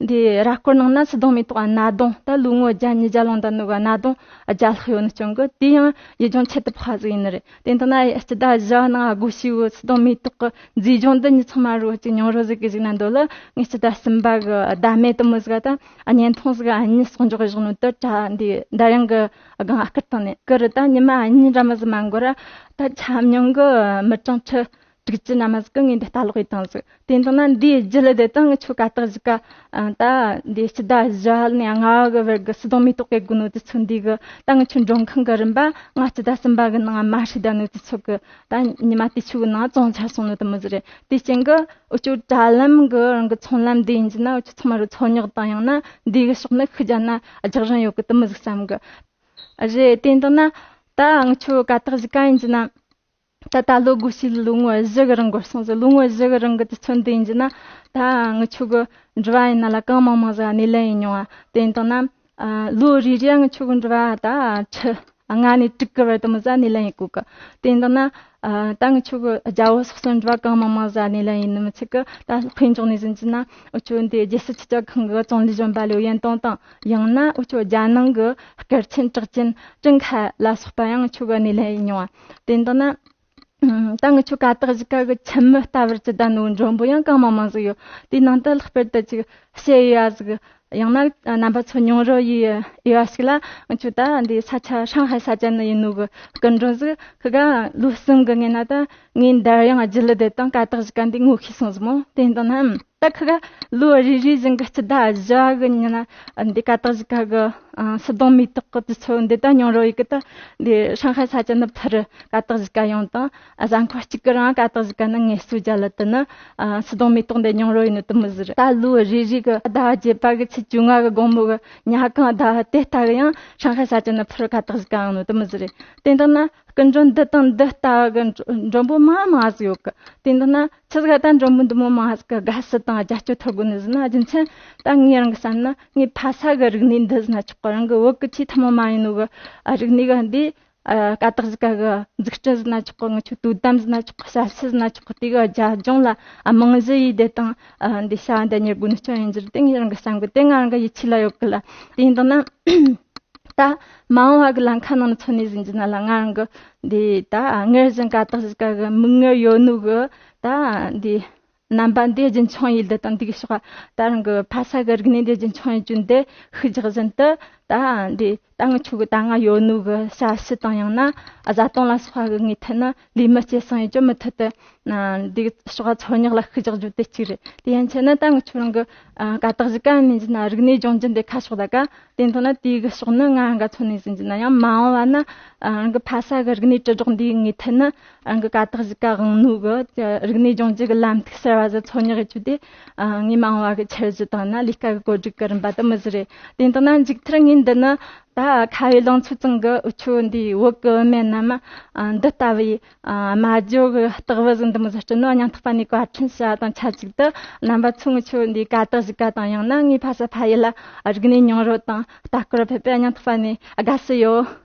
འདི་ར་སྐོར་ནང་ན་སིལ་སྡོང་མེ་ཏོག་ཨ་སྣ་སྡོང་ད་ལོ་ངོ་བརྒྱ་ཉིས་བརྒྱ་ལོན་ད་ནོ་གི་སྣ་སྡོང་ཨ་བརྒྱ་ལྷག་ཡོད་ནི་རྐྱེན་གི་དེ་ཡང་ཡུལ་ལྗོངས་ཁྱད་དུ་འཕགས་ཟིག་ཡིན་ནི་རེད། དེ་འདྲ་ན་སྤྱི་ཟླ་བཞི་ནང་ཨ་སྒོ་ཕྱེ་བོ་སིལ་སྡོང་མེ་ཏོག་གི་མཛེས་ལྗོངས་འདི་མྱི་ཚང་མ་རོ་ཅིག་མྱོང་རོལ་ཟིག་གི་ཟིག་ན་འདོད་ལ། ངས་སྤྱི་ཟླ་གསུམ་པ་གི་ཟླ་མེད་དུ་མོ་ཟིག་ད་བརྙན་ཐུང་ཟིག་ཨ་གཉིས་གསོག་འཇོག་བཞག་ནོ་དུ་དྲ་འདི་འདར་ཡང་གི་སྒང་ཨ་ཁུར་བཏང་ནས་ཀི་རི་ད་ཉི་མ་ཨ་གཉིས་འདྲ་མ་ཟིག་མ་འགོར་ར་ད་ཆ་མྱོང་གི་མི་གྲངས་ཁྲི་དྲུག་ཅུ་ན་མ་ཟིག་གི་ངས་འདི་ལྟ་ཀློག་ཡེད་བཏང་ཟིག། དེ་འདྲ་ན་འདིའི་རྒྱུ་ལ་དེ་དང་ངི་ཆོ་ཀ་དག་ཞིག་ག་ད་འདི་སྤྱི་ཟླ་བཞི་ནས་ལྔ་གི་བར་གི་སིལ་སྡོང་མེ་ཏོག་གི་དགོས་ནོ་དུས་ཚོད་འདི་གི་ད་ངི་ཆོ་མགྲོན་ཁང་གི་རིམ་པ་ང་སྤྱི་ཟླ་གསུམ་པ་གི་ནང་མ་ཧྲི་ད་ནོ་དུས་ཚོད་གི་ད་ཉི་མ་དུས་ཆུ་གི་ནང་བཙོང་ཚར་སོང་ནོ་དུ་མོ་ཟིག་རེད། དེ་རྐྱེན་གི་འུ་ཆོ་དྲ་ལམ་གི་རང་གི་ཚོང་ལམ་འདི་ཡིན་གྱི་ན་འུ་ཆོ་ཚང་མ་རུ་ཚོང་རྙོག་དང་ཡང་ན་འདི་གི་ཕྱོགས་ནས་ཤི་རྒྱ་ན་རྒྱག་རིན་ཡོད་གི་དུ་མོ་ཟིག་བསམ་གི། རེད། དེ་འདྲ་ན་ད་ང་ཆོ་ཀ་དག་ཞིག་ག་ཡིན་གྱི་ན། ད་ད་ལོ་སྒོ་ཕྱེ་ལོ་ངོ་བཞི་གི་རིང་འགོར་སོང་ཟིག། ལོ་ངོ་བཞི་གི་རིང་གི་དུས་ཚོད་འདི་ཡིན་གྱི་ན་ད་ང་ཆོ་གི་འགྲུལ་བ་ཡིན་ན་ལ་གང་མང་མང་ཟིག་སྣེ་ལེན་ཡེད་མྱོང་ང་། དེ་འདྲ་ན་ཨ་ལོ་རེ་རེ་ང་ཆོ་གི་འགྲུལ་བ་ད་ཁྲི་ ལྔ་ནས་དྲུག་གི་བར་དུ་མོ་ཟིག་སྣེ་ལེན་ཡེད་གོ་གི། དེ་ཡིན་དང་ན། ཨ། ད་ངི་ཆོ་གི་རྒྱ་བོད་སོག་གསུམ་འབྲེལ་བ་གང་མང་མང་ཟིག་སྣེ་ལེན་ཡེད་ནི་མི་ཚད་གི། ད་དཔེ་འཇོག་ནས་ཟེར་རྒྱུ་ན། འུ་ཆོ་འདི་རྒྱལ་སྲིད་སྤྱི་ཁྱབ་ཁང་གི་ཙུང་ལི་གཞོན་པ་ལིའུ་ཡན་ཏུང་དང་། ཡང་ན་འུ་ཆོ་རྒྱལ་ནང་གི་སྐར་ཆེན་གྲགས་ཅན་ཀྲིན་ཁ་ལ་སོགས་པ་ཡང་ངི་ཆོ་གི་སྣེ་ལེན་ཡེད་མྱོང་བ། དེ་ཡིན་དང་ན། ཨ། ད་ངི་ཆོ་ཀ་དག་གཞིས་ཀ་གི་ཁྱིམ་མི་ལྟ་བུར་ཅི་བསྡད་ནོ་མགྲོན་པོ་ཡང་གང་མང་མང་ཟིག་ཡོད། དེའི་ནང་དུ་ལྷག་པར་དུ་ཅིག་ཞེ་ཡོད་ཡ་ཟིག། ཡང་ན་རྣམ་པ་ཚོ་མྱོང་རོལ་ཡེད་ཡོད་ཡ་ཞིག་ལ། ང་ཆོ་ད་འདི་ས་ཆ་ཧྲང་ཧའེ་ས་ཆ་ནས་ཡིན་ནོ་གི་སྐུ་མགྲོན་ཟིག། ཁི་ག་ལོ་གསུམ་གི་སྔོན་ན་ད་ངས་འདར་དབྱངས་བརྒྱུད་ལེ་དེ་དང་ཀ་དག་གཞིས་ཀ་འདི་ངོ་ཤེས་སོང་ཟིག་མོ། དེ་ཡིན་དང་ན་ད་ཁི་ག་ལོ་རེ་རེ་བཞིན་གི་སྤྱི་ཟླ་བཞི་བ་གི་ཉིན་ན་འདི་ཀ་དག་གཞིས་ཀ་གི། ཨ། སིལ་སྡོང་མེ་ཏོག་གི་དུས་ཚོད་འདི་ད་མྱོང་རོལ་ཡེད་གི། ད་འདི་ཧྲང་ཧའེ་ས་ཆ་ནས་ཕུ་རུ་ཀ་དག་གཞིས་ཀ་ཡོང་དང་། ཨ། གཟའ་འཁོར་གཅིག་གི་རིང་ཀ་དག་གཞིས་ཀ་ནས་ངལ་གསོ་རྒྱབ་ལེ་དེ་ནས། ཨ། སིལ་སྡོང་མེ་ཏོག་འདི་མྱོང་རོལ་ཡེད་ནོ་དེ་མོ་ཟིག་རེད། ད་ལོ་རེ་རེ་གི་ཟླ་བ་བརྒྱད་པ་གི་ཚེས་བཅོ་ལྔ་གི་དགོང་མོ་གི་ཉལ་ཁང་ཟླ་བ་དེ་ལྟ་གི་ཡང་ཧྲང་ཧའེ་ས་ཆ་ནས་ཕུ་རུ་ཀ་དག་གཞིས་ཀ་ཡོང་ནོ་དེ་མོ་ཟིག་རེད། དེ་ཡིན་དང་ན་སྐུ་མགྲོན་འདི་དང་འདི་ལྟ་བུ་གི་མགྲོན་པོ་མང་མང་ཟིག་ཡོད་གི། དེ་ཡིན་དང་ན་ཆི་ཟིག་ག་ད་མགྲོན་པོ་འདི་མོ་མང་ཟིག་གི་དགའ་བསུ་དང་རྒྱབ་སྐྱོར་ཐོབ་དགོས་ནི་ཟེར་ན། རྒྱུ་མཚན་ད་ངས་རང་གི་བསམ་ན། ངའི་ཕ་ས་གི་རིག་གནས་འདི་ཟེར་ན་ཆོག་གི། རང་གི་བོད་གི་ཆེས་ཐུན་མོང་མ་ཡིན་ནོ་གི། ཨ། རིག་གནས་གི་འདི། ཨ། ཀ་དག་གཞིས་ཀ་གི་འཛུགས་སྐྲུན་ཟེར་ན་ཆོག་གི། ང་ཆོའི་དོ་དམ་ཟེར་ན་ཆོག་གི། ཞབས་ཕྱི་ཟེར་ན་ཆོག་གི། དེ་གི་རྒྱབ་ལྗོངས་ལ། ཨ། རྨང་གཞི་ཡས་དེ་དང་། ཨ། འདི་བྱ་བ་འདི་གཉེར་དགོས་ནི་ཅང་ཡིན་རྒྱུ་རེད། དེ་ངས་རང་གི་བསམ་གི། དེ་ང་རང་གི་ཡིད་ཆེས་ལ་ཡོད་གི་ལ། དེ་ཡིན་དང་ན། ད་མ་འོངས་པ་གི་ལམ་ཁ་ནང་མཚོན་ནས་ཟེར་རྒྱུ་ན་ལ། ང་རང་གི་འདི་ད་སྔར་བཞིན་ཀ་དག་གཞིས་ཀ་གི་མིག་སྔར་ཡོད་ནོ་གི། ད་འདི་རྣམ་པ་འདི་རྒྱུན་འཁྱོངས་ཡེད་དེ་དང་། འདི་གི་ཕྱོགས་ད་རང་གི་ཕ་ས་གི་རིག་གནས་འདི་རྒྱུན་འཁྱོངས་ཡེད་རྒྱུ་འདི་ཤུགས་རྒྱག་བཞིན་དུ། ད་འདི་ད་ངི་ཆོ་གི་ད་ང་ཡོད་ནོ་གི་ཞབས་ཕྱི་དང་། ཡང་ན་བཟའ་བཏུང་ལ་སོགས་པ་གི་ངོས་ཐད་ནས་ལས་མི་སྐྱེད་སྲིང་ཡེད་རྒྱུ་མུ་མཐུད་དུ། ཨ། འདི་ཕྱོགས་འཚོལ་སྙེག་ལ་ཤུགས་རྒྱག་རྒྱུ་དེ་གཅིག་རེད། དེ་ཡན་ཆད་ན་ད་ངི་ཆོ་རང་གི། ཨ། ཀ་དག་གཞིས་ཀ་ནས་ཡིན་རྒྱུ་ན་རིག་གནས་སྦྱོང་རྒྱུ་འདི་ཁ་ཕྱོགས་ད་ག། དེ་ཡིན་དང་ན་དེ་གི་ཕྱོགས་ནས་ང་རང་ག་མཚོན་ནས་ཟེར་རྒྱུ་ན། ཡང་མ་འོངས་པ་ན། ཨ། རང་གི་ཕ་ས་གི་རིག་གནས་དྲིལ་སྒྲོག་འདིའི་ངོས་ཐད་ནས་རང་གི་ཀ་དག་གཞིས་ཀ་དབང་ནོ་གི་རིག་གནས་སྦྱོང་རྒྱུ་གི་ལམ་ཐིག་གསར་བ་ཟིག་འཚོལ་སྙེག་ཡེད་རྒྱུ་དེ། ཨ། ངའི་མ་འོངས་པ་གི་འཆར་གཞི་དང་ན་ལས་ཀ་གི་བཀོད་སྒྲིག་གི་རིམ་པ་དེ་མོ་ཟིག་རེད། དེ་ཡིན་དང་ན་མཇུག་མཐར་ངས་འདི་ནས། ད་ཁ་བའི་ལང་ཚོ་ཚང་གི་འུ་ཆོ་འདི་བོད་གི་བུད་མེད་རྣམས། ཨ། འདི་ལྟ་བུའི། ཨ། སྨྲ་བརྗོད་གི་སྟེགས་བུ་ཟིག་འདི་མོ་ཟིག་བསྐྲུན་ནོ་སྙིང་ཐག་པ་ནས་བཀའ་དྲིན་ཞུ་བ་དང་ཆབས་ཅིག་ཏུ། རྣམ་པ་ཚོ་ངི་ཆོ་འདི་ཀ་དག་གཞིས་ཀ་དང་། ཡང་ན་ངའི་ཕ་ས་ཕ་ཡུལ་ལ་རིག་གནས་མྱོང་རོལ་དང་ལྟ་སྐོར་ཕེབས་པའི་སྙིང་ཐག་པ་ནས་དགའ་བསུ་ཡོད།